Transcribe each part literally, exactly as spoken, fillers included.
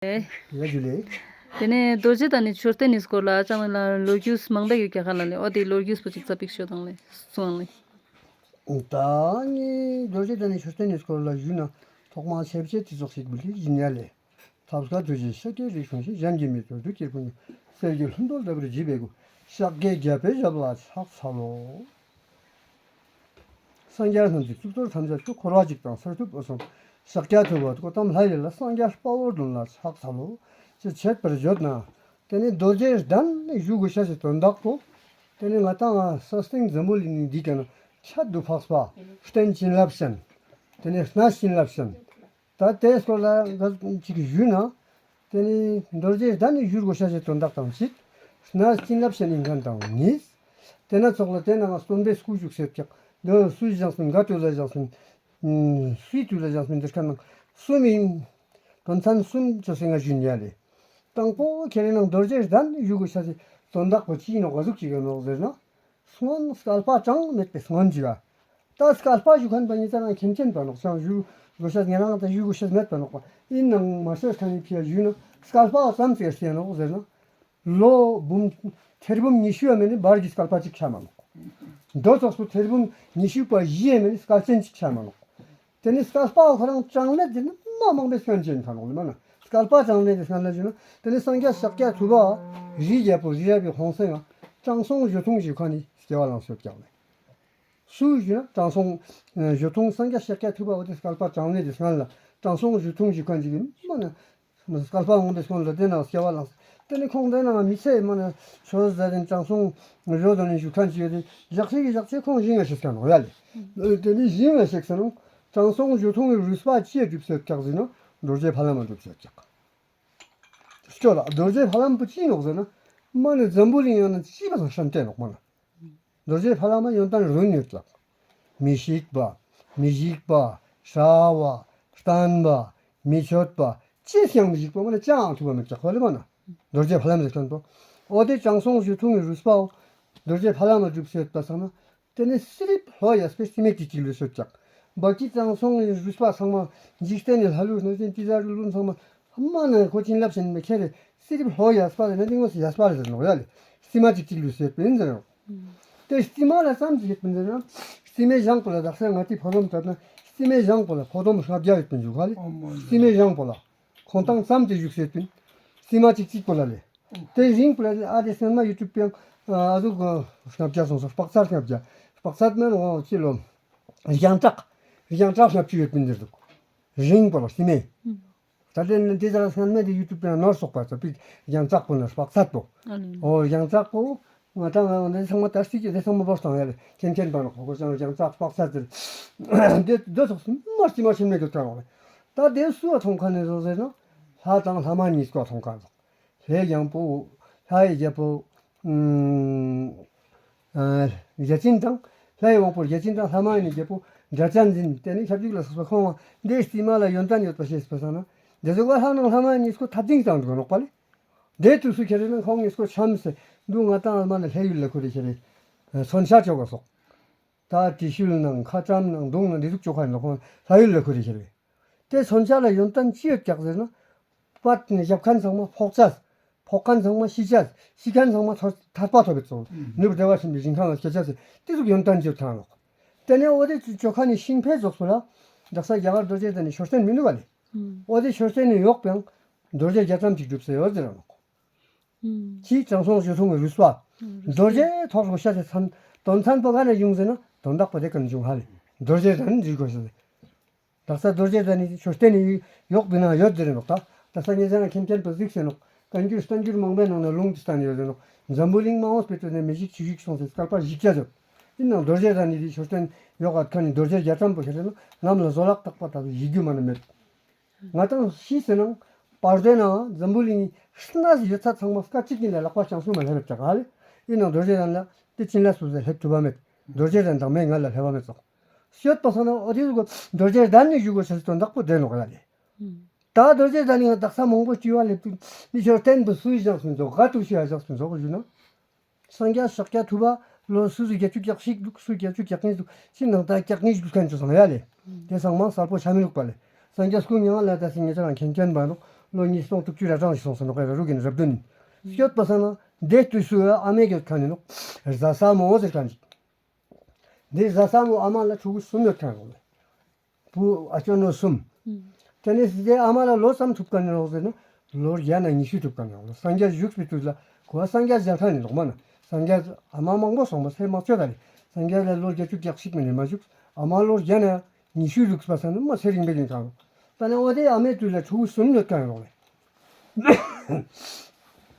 ལ་ཇུ་ལེ། དེ་ནས་རྡོ་རྗེ་གདན་ནས་མཆོད་རྟེན་ནི་སྐོར་ལ་ཅང་ལ་ལོ་རྒྱུས་མང་པོ་ཡོད་ཀྱག་ལ་ལེ། ཨོ་དེ་ལོ་རྒྱུས་པོ་ཅིག་ཙ་པིག་ཤོད་དང་ལེ། སོང་ལེ། ད་ནི་རྡོ་རྗེ་གདན་ནས་མཆོད་རྟེན་ནི་སྐོར་ལ་ཞུས་ན་ཐོག་མར་ཆེ་བྱེད་དེ་ཙོགས་ཤིག་བུ་ལི་ཡིན་ཡ་ལེ། ཐབས་མཁས་ཐུགས་རྗེས་ཤཱཀྱའི་རིགས་བྱུང་ཞིང་། གཞན་གྱིས་མི་ཐུབ་བདུད་ཀྱི་དཔུང་གཉེན། གསེར་གྱི་ལྷུན་པོ་ལྟ་བུར་བརྗིད་པའི་སྐུ། ཤཱཀྱའི་རྒྱལ་པོའི་ཞབས་ལ་ཕྱག་འཚལ་ལོ། སངས་རྒྱས་རྣམས་ཀྱི་གཙུག་ཏོར་ཐམས་ཅད་སྐུ། འཁོར་བ་འཇིག་དང་སེལ་ཐུབ་འོད་སྲུང་། ཤཱཀྱ་ཐུབ་པ་སྐུ་ལྟམས་ལྷ་ཡི་ལྷ། སངས་རྒྱས་དཔའ་བོའི་མདུན་ལ་ཕྱག་འཚལ་ལོ། ཅེས་བྱེད་པར་བརྗོད་ན། དེ་ནས་རྡོ་རྗེ་གདན་བཞུགས་དགོས་ཤེས་སི་དོན་དག་པོ། དེ་ནས་ང་ཏང་ས་སྟེང་འཛམ་བུ་གླིང་འདི་ག་ན་ཁྱད་དུ་འཕགས་པ་རྟེན་བྱིན་རླབས་ཅན། དེ་ནས་གནས་བྱིན་རླབས་ཅན། ད་དེའི་སྐོར་ལ་ག་ཅིག་ཞུས་ན། དེ་ནི་རྡོ་རྗེ་གདན་ནི་བཞུགས་དགོས་ཤེས་སི་དོན་དག་དང་གཅིག། གནས་བྱིན་རླབས་ཅན་ཡིན་མཁན་དང་གཉིས། དེ་ན་ཚོགས་ལ་དེ་ནང་སྟོན་པའི་སྐུ་བཞུགས་སེ་ཀྱག། འདི་སུ་བཞེངས་སོང་། ག་དུས་ལ་བཞེངས་སོང་། སུའི་དུས་ལ་བཞེངས་སོང་། འདིར་ཁ་ནང་གསུམ་ཡིན། དོན་ཚན་གསུམ་ཅོ་སེ་ང་ཞུ་ཉན་ལེ། དང་པོ་ཁྱེད་རེ་ནང་རྡོ་རྗེ་གདན་བཞུགས་དགོས་ཤེས་སི་དོན་དག་པོ་ཅི་ཡིན་ནོ་ག་ཟུག་ཅིག་ཡོད་ནོ་ཟེར་ན། སྔོན་བསྐལ་པ་གྲངས་མེད་པའི་སྔོན་གྱི་བ། ད་བསྐལ་པ་བཞུགས་མཁན་པ་ཉིད་ཙམ་རང་མཁྱེན་མཁྱེན་པ་ནོག། ཅང་བཞུགས་དགོས་ཤེས་ཉེ་རང་དང་བཞུགས་དགོས་ཤེས་མེད་པ་ནོག་པ། ཡིན་ནའང་མ་ཤེས་མཁན་ནི་ཕི་ཡ་བཞུགས་ན་བསྐལ་པ་ཙམ་ཙེ་ཟེར་ནོག་ཟེར་ན། ལོ་འབུམ་ཐེར་འབུམ་ཉི་ཤུ་ཡ་མེད་ནི་བར་གྱི་བསྐལ་པ་གཅིག་ཆ་མ་ནོག། མདོ་ཚོགས་སུ་ཐེར་འབུམ་ཉི་ཤུ་པ་བཞི་ཡ་མེད་ནི་བསྐལ་ཆེན་གཅིག་ཆ་མ་ནོག། དེ་ནི་བསྐལ་པ་ཁོ་རང་གྲངས་མེད་དེ་ནི་མ་མང་པའི་སྐྱོན་ཅན་ཁ་ནོག་ལེ་མ་ན། བསྐལ་པ་གྲངས་མེད་དེ་སྔ་ལ་བཞུགས་ན། དེ་ནི་སངས་རྒྱས་ཤཱཀྱ་ཐུབ་པ་རིའི་རྒྱལ་པོ་རི་རབ་པའི་ཧོང་སེང་ང་དྲང་སྲོང་གཞོ་མཐུང་ཞིག་ཁ་ནི་སྐྱེ་བ་བླངས་སོད་ཀྱག་ལེ། སུ་ཞུ་ན་དྲང་སྲོང་གཞོ་མཐུང་། སངས་རྒྱས་ཤཱཀྱ་ཐུབ་པ་འོ་དེ་བསྐལ་པ་གྲངས་མེད་དེ་སྔ་ལ་དྲང་སྲོང་གཞོ་མཐུང་ཞིག་ཁ་ཅིག་གི་མ་ན། བསྐལ་པ་འོང་དེ་སྔོན་ལ་དེ་ནང་སྐྱེ་བ་བླངས། དེ་ནི་ཁོང་དེ་ནང་མི་ཚེ་མ་ན་ཆོས་ཟེར་དེ་དྲང་སྲོང་གཞོ་དང་ནི་ཞུ་མཁན་ཅིག་ཡོད་དེ་ཞག་ཤིག་གི་ཞག་ཚེ་ཁོང་ཞིང་ང་ཤེས་ཀྱང་ནོག་ཡ་ལེ། དེ་ནི་ཞིང་ང་ཤེས་ས་ནོ། དྲང་སྲོང་གཞོ་མཐུང་གི་རུས་པ་ཅི་ཡ་གྲུབ་སོད་ཀྱག་ཟེར་ན་རྡོ་རྗེ་ཕ་ལ་མ་གྲུབ་སོད་ཀྱག། སྐྱོ་ལ་རྡོ་རྗེ་ཕ་ལམ་པོ་ཅི་ནོག་ཟེར་ན། མ་ནི་འཛམ་བུ་གླིང་ཡང་ན་ཅི་བ་སང་ཤམ་སྟེ་ནོག་མ་ན། རྡོ་རྗེ་ཕ་ལམ་ཡོན་ཏན་རུ་ཉོས་ཀྱག། མི་ཤིགས་པ། མི་ཞིག་པ། ཧྲ་བ། བརྟན་པ། མི་ཆོད་པ། ཅི་ཡང་མི་ཞིག་པ་མ་ན་ཅང་ཐུབ་པ་མེད་ཀྱག་ཧོ་ལེ་མ་ན། རྡོ་རྗེ་ཕ་ལམ་ཟེར་མཁན་པོ། འོ་དེ་དྲང་སྲོང་གཞོ་མཐུང་གི་རུས་པའོ། རྡོ་རྗེ་ཕ་ལམ་གྲུབ་སོད་པ་སང་ན། དེ་ནི་སི་རིབ་ལྷོ་ཡས་པའི་སི་མེད་ཀྱི་གཅིག་ལུས་སོད་ཀྱག། བ་ཀི་དྲང་སྲོང་གི་རུས་པ་ཚང་མ། འཇིག་རྟེན་ནི་ལྷ་ལུས་གནོད་སྦྱིན་ཏི་ཛ་རུ་ལུན་ཚང་མ། མ་ན་ཁོ་ཅིན་ལབ་ཞེན་མེ་ཁྱེར་རེ། སི་རིབ་ལྷོ་ཡས་པ་ལ་ནི་ཏིང་ངོ་སི་ཡས་པ་ལ་ཟེར་ནོག་ཡ་ལེ། སི་མ་གཅིག་གཅིག་ལུས་སོད་པ་ཡིན་ཟེར་ནོག། དེ་སི་མ་ལ་ཙམ་ཞིག་ཡོད་པ་ཡིན་ཟེར་ན། སི་མའི་ཞང་པོ་ལ་དག་ས་ང་ཏི་ཕོ་དོམ་བཏབ་ན། སི་མའི་ཞང་པོ་ལ་ཕོ་དོམ་ལྔ་བརྒྱ་ཡོད་པ་ཡིན་ཟེར་ག་ལེ། སི་མའི་ཞང་པོ་ལ། ཁོང་ཏང་ཙམ་དེ་བཞུགས་སོད་པ་ཡིན། སི་མ་གཅིག་གཅིག་པོ་ལ་ལེ། དེ་རིང་པོ་ལ་ཨ་དེ་སྔོན་མ་ཡུ་ཊུབ་པའང་ཨ་ཟུག་ལྔ་བརྒྱ་སོང་སོང་། དཔག་ཚད་ལྔ་བརྒྱ། དཔག་ཚད་མེད་ནོ་ཅི་ལོ། རྒྱང་གྲགས། རྒྱང་གྲགས་ལྔ་བཅུ་ཡོད་པ་འདིར་འདུག། རིང་པོ་ལ་སི་མེ། ད་དེ་ནི་དེ་ཟ་སྔོན་མ་དེ་ཡུ་ཊུབ་པའང་ནོར་སོག་པ་ཚ་པིག་རྒྱང་གྲགས་པོ་ན་དཔག་ཚད་པོ། ཨོ་རྒྱང་གྲགས་པོ། ང་ད་ང་འདི་ཚང་མ་ད་སྲིད་ཀྱི་དེ་ཚང་མ་བོར་བཏང་ཡ་ལེ། མཁྱེན་མཁྱེན་པ་ནོ་ཁོ་ཁོ་ཅང་རྒྱང་གྲགས་དཔག་ཚད་དེར། དེ་དེ་སོགས་སུ་མར་ཅི་མ་ཤེས་མེད་དུ་བཏང་བ་ལེ། ད་དེ་སུ་བ་མཐོང་ཁ་ནས་བཟོ་ཟེར་ན། ལྷ་དང་ལྷ་མ་གཉིས་ཀ་མཐོང་ཁ་བཟོ། ལྷའི་རྒྱལ་པོ། ལྷའི་རྒྱལ་པོ། ཨ་བརྒྱ་བྱིན་དང་། ལྷའི་དབང་པོ་བརྒྱ་བྱིན་དང་ལྷ་མ་ཡིན་རྒྱལ་པོ་སྒྲ་གཅན་འཛིན་དེ་ནི་ཁྱབ་འཇུག་ལ་སོགས་པ་ཁོང་བ་འདིའི་སྟེང་མ་ལ་ཡོན་ཏན་ཡོད་པ་ཤེས་པ་སང་ན། འདི་ཟུག་པ་ལྷ་ནང་ལྷ་མ་གཉིས་ཀ་ཐབས་འཛིན་བཏང་འགྲོ་ནོག་པ་ལེ། དེ་དུས་སུ་ཁྱེད་རེ་ནང་ཁོང་གཉིས་ཀ་འཆམ་སེ་འདུག། ང་དང་ཨ་མ་ནི་ལྷའི་ཡུལ་ལ་ཁུར་རེ་ཁྱེད་རེ། མཚོན་ཆ་ཅོག་ག་སོགས། ད་ཏི་ཤུལ་ནང་ཁ་ཊམ་ནང་མདུང་ནང་འདི་ཟུག་ཅོག་ཁ་ནོ་ཁོང་ལྷ་ཡུལ་ལ་ཁུར་རེ་ཁྱེད་རེ། དེ་མཚོན་ཆ་ལ་ཡོན་ཏན་ཅི་ཡོད་ཀྱག་ཟེར་ན། པད་ནས་བཞག་མཁན་ཚང་མ་ཕོག་ཅས། ཕོག་མཁན་ཚང་མ་ཤི་ཅས། ཤི་མཁན་ཚང་མ་ཐར་ཐར་པ་ཐོབ་པའི་ཚོགས། ནུབ་བདེ་བ་ཆེན་པོའི་ཞིང་ཁམས་ལ་སྐྱེ་ཅས་ཟེར་དེ་ཟུག་ཡོན་ཏན་ཅི་ཡོད་ཐང་ལོག། དེ་ནས་འོ་དེ་ཅོ་ཁ་ནས་ཤིང་ཕེ་རྫོགས་སུ་ལ། དག་ས་རྒྱ་གར་རྡོ་རྗེ་གདན་ནས་མཆོད་རྟེན་མི་འདུག་ག་ལེ། འོ་དེ་མཆོད་རྟེན་ནས་ཡོག་པའང་རྡོ་རྗེ་རྒྱ་གྲམ་ཅིག་གྲུབ་སེ་ཡོད་ཟེར་ར་ནོག། ཅིའི་དྲང་སྲོང་གཞོན་ཐུང་གི་རུས་པ། རྡོ་རྗེ་ཐོག་རོ་ཤ་ཚེ་ཚན། དོན་ཚན་པོ་ག་ནས་བྱུང་ཟེར་ན་དོན་དག་པོ་དེ་ག་ནས་བྱུང་ཧ་ལེ། རྡོ་རྗེ་གདན་འདི་གོ་ཤ་ཚེ། དག་ས་རྡོ་རྗེ་གདན་ནི་མཆོད་རྟེན་ནི་ཡོག་པའི་ནང་ཡོད་ཟེར་ནོག་ད། དག་ས་ངེད་ཅག་མཁྱེན་མཁྱེན་པོ་གཟིགས་ཟེར་ནོག། བཀའ་འགྱུར་བསྟན་འགྱུར་མང་པོའི་ནང་ན་ལུང་འདི་ལྟ་ནས་ཡོད་ཟེར་ནོག། འཛམ་བུ་གླིང་མ་འོངས་པའི་དུས་ནས་མི་ཞིག་ཆུ་ཞིག་སོང་ཟེར་བསྐལ་པ་བཞི་བརྒྱ་ཟེར། དེ་ནང་རྡོ་རྗེ་གདན་ནི་དེ་མཆོད་རྟེན་ཡོག་ཨ་ཁ་ནི་རྡོ་རྗེ་རྒྱ་གྲམ་པོ་ཤ་ཚེ་ན་ནམ་ལ་བཟོ་ལག་བཏགས་པ་ད་གཟིགས་རྒྱུ་མ་ནི་མེད། ང་དང་ཤི་ཟེར་ནང་བར་དོའི་ནང་འཛམ་བུ་གླིང་གནས་ཡོད་ཚད་ཚང་མ་སྐད་ཅིག་གིན་ལ་ལག་པ་བྱང་སུ་མ་སླེབས་ཀྱག་ཧ་ལེ། ཡིན་ནང་རྡོ་རྗེ་གདན་ལ་དེ་ཕྱིན་ལ་སུ་ཟེར་སླེབས་ཐུབ་པ་མེད། རྡོ་རྗེ་གདན་དང་མའི་ང་ལ་སླེབས་པ་མེད་ཙོག། ཤོད་པ་སང་ན་འོ་དེ་ཟུག་རྡོ་རྗེ་གདན་ནས་བཞུགས་དགོས་ཟེར་དོན་དག་པོ་བསྡད་ནོག་ཡ་ལེ། ད་རྡོ་རྗེ་གདན་ནི་ང་དག་ས་མང་པོ་སྐྱེ་བ་སླེབས་དུས་ནི་མཆོད་རྟེན་པོ་སུའི་བཞག་སུ་འཇོག་ག་ཏུ་ཤི་ཡ་བཞག་སུ་འཇོག་ཞུ་ན། སངས་རྒྱས་ཤཱཀྱ་ཐུབ་པ་ལོ་སུ་སུ་བརྒྱད་ཅུ་གྱ་གཅིག་འདུག། སུ་བརྒྱད་ཅུ་གྱ་གཉིས་འདུག། ཅི་ནང་ད་གྱ་གཉིས་འདུག་མཁན་ཅོ་སང་ཡ་ལེ། དེ་ཚང་མ་གསལ་པོ་ཆ་མི་ལུག་པ་ལེ། སངས་རྒྱས་སྐུ་མྱ་ངན་ལས་འདས་སེ་ངེད་ཅག་རང་མཁྱེན་མཁྱེན་པ་འདུག། ལོ་ཉིས་སྟོང་དྲུག་ཅུ་རེ་གྲངས་ཤིག་སོང་ཟེར་ནོ། ཁོ་ར་རུ་གིན་རབ་བདུན་ཡིན། སྐྱོད་པ་སང་ན་འདས་དུས་སུ་ཨ་མའི་གི་ཁ་ནས་ནོ། རྫ་ས་མོ་ཟེར་ཁན་ཅིག་འདི་རྫ་ས་མོ་ཨ་མ་ལ་ཕྲུ་གུ་གསུམ་ཡོད་ཁན་ནོ། བུ་ཨ་ཅོ་ནོ་གསུམ། ཨུམ། དེ་ནས་སི་ཏེ་ཨ་མ་ལ་ལོ་ཙམ་ཐུབ་ཁན་ནོ་ཟེར་ན་ལོ་བརྒྱ་ན་ཉི་ཤུ་ཐུབ་ཁན་ནོ། སངས་རྒྱས་བཞུགས་པའི་དུས་ལ་ཁོ་སངས་རྒྱས་མཇལ་ཁན་ནི་ལོག་མ་ན། སངས་རྒྱས་ཨ་མ་མང་པོ་སོང་བ་སེ་མ་ཆོད་ད་ནི། སངས་རྒྱས་ལ་ལོ་བརྒྱད་ཅུ་གྱ་གཅིག་མ་ནས་མ་བཞུགས། ཨ་མ་ལོ་བརྒྱ་ན་ཉི་ཤུ་ལུགས་པ་ས་ནི་མ་ཚེ་རིང་པོ་ཡིན་ཁན་ནོ། ད་ནི་འོ་དེ་ཨ་མའི་དུས་ལ་ཕྲུ་གུ་གསུམ་ཡོད་ཁན་ནོ་ལེ།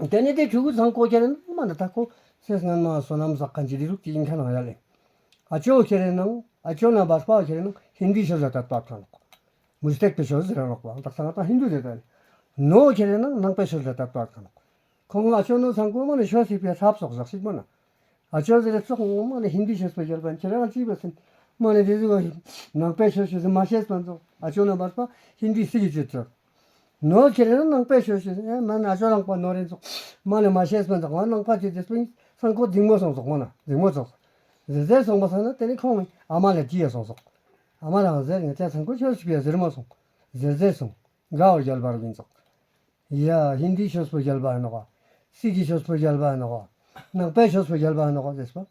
དེ་ནས་དེ་ཕྲུ་གུ་ཚང་ཀོ་ཁྱེར་ནང་མ་ན་ད་ཁོ་ཚེ་སྔན་མ་བསོད་ནམས་བསགས་ཁན་ཅིག་རི་རུག་ཅིག་ཡིན་ཁན་ནང་ཡ་ལེ། ཨ་ཅོ་ཁྱེར་ནང་ཨ་ཅོ་ན་བར་པ་ཁྱེར་ནང་ཧིན་དུའི་ཆོས་ལ་དད་པ་ཁན་ནོ། མུ་སྟེག་པའི་ཆོས་ཟེར་ནོག་པ། ད་ཚང་ད་ཧིན་དུ་ཟེར་ད་ནི། ནོ་ཁྱེར་ནང་ནང་པའི་ཆོས་ལ་དད་པ་ཁན་ནོ། ཁོང་ཨ་ཅོ་ནོ་ཚང་ཀོ་མ་ནི་ཆོས་སི་པའི་ཐབས་སོགས་ཟག་ཞིག་མ་ན། ཨ་ཅོ་ཟེར་ཙོག་མ་ནི་ཧིན་དུའི་ཆོས་པ་རྒྱལ་པ་ཁྱེད་རང་ཅིག་པ་སེམས་མ་ནི་དེ་ཟུག་ནང་པའི་ཆོས་ཆོས་མ་ཤེས་པ་ཚོ་ཨ་ཅོ་ན་བར་པ་ཧིན་དུའི་སི་གི་ཆོས་ཚོ། ནོ་ཁྱེར་ན་ནང་པའི་ཆོས་ཤིག་ཨེ་མ་ན་ཅོ་རང་པ་ནོ་རེན་ཙོག་མ་ནི་མ་ཤེས་པ་ཙོག་མ་ནང་པ་ཅི་དེ་སྤུན་སང་ཀོ་འཛིང་མོ་སོང་ཙོག་མ་ན་འཛིང་མོ་ཙོག་ཟེར་ཟེར་སོང་པ་སང་ན་དེ་ནི་ཁོང་ཨ་མ་ལ་ཅི་ཡ་སོང་ཙོག་ཨ་མ་ལ་ཟེར་ངེ་ཅག་སང་ཀོ་ཆོས་ཤིག་པའི་ཟེར་མོ་སོང་ཟེར་ཟེར་སོང་ག་བར་རྒྱལ་བར་ཡིན་ཙོག་ཡ་ཧིན་དིའི་ཆོས་པོ་རྒྱལ་བ་ཡིན་ནོ་ག་སི་ཀི་ཆོས་པོ་རྒྱལ་བ་ཡིན་ནོ་ག་ནང་པའི་ཆོས་པོ་རྒྱལ་བ་ཡིན་ནོ་ག་ཟེར་སོ།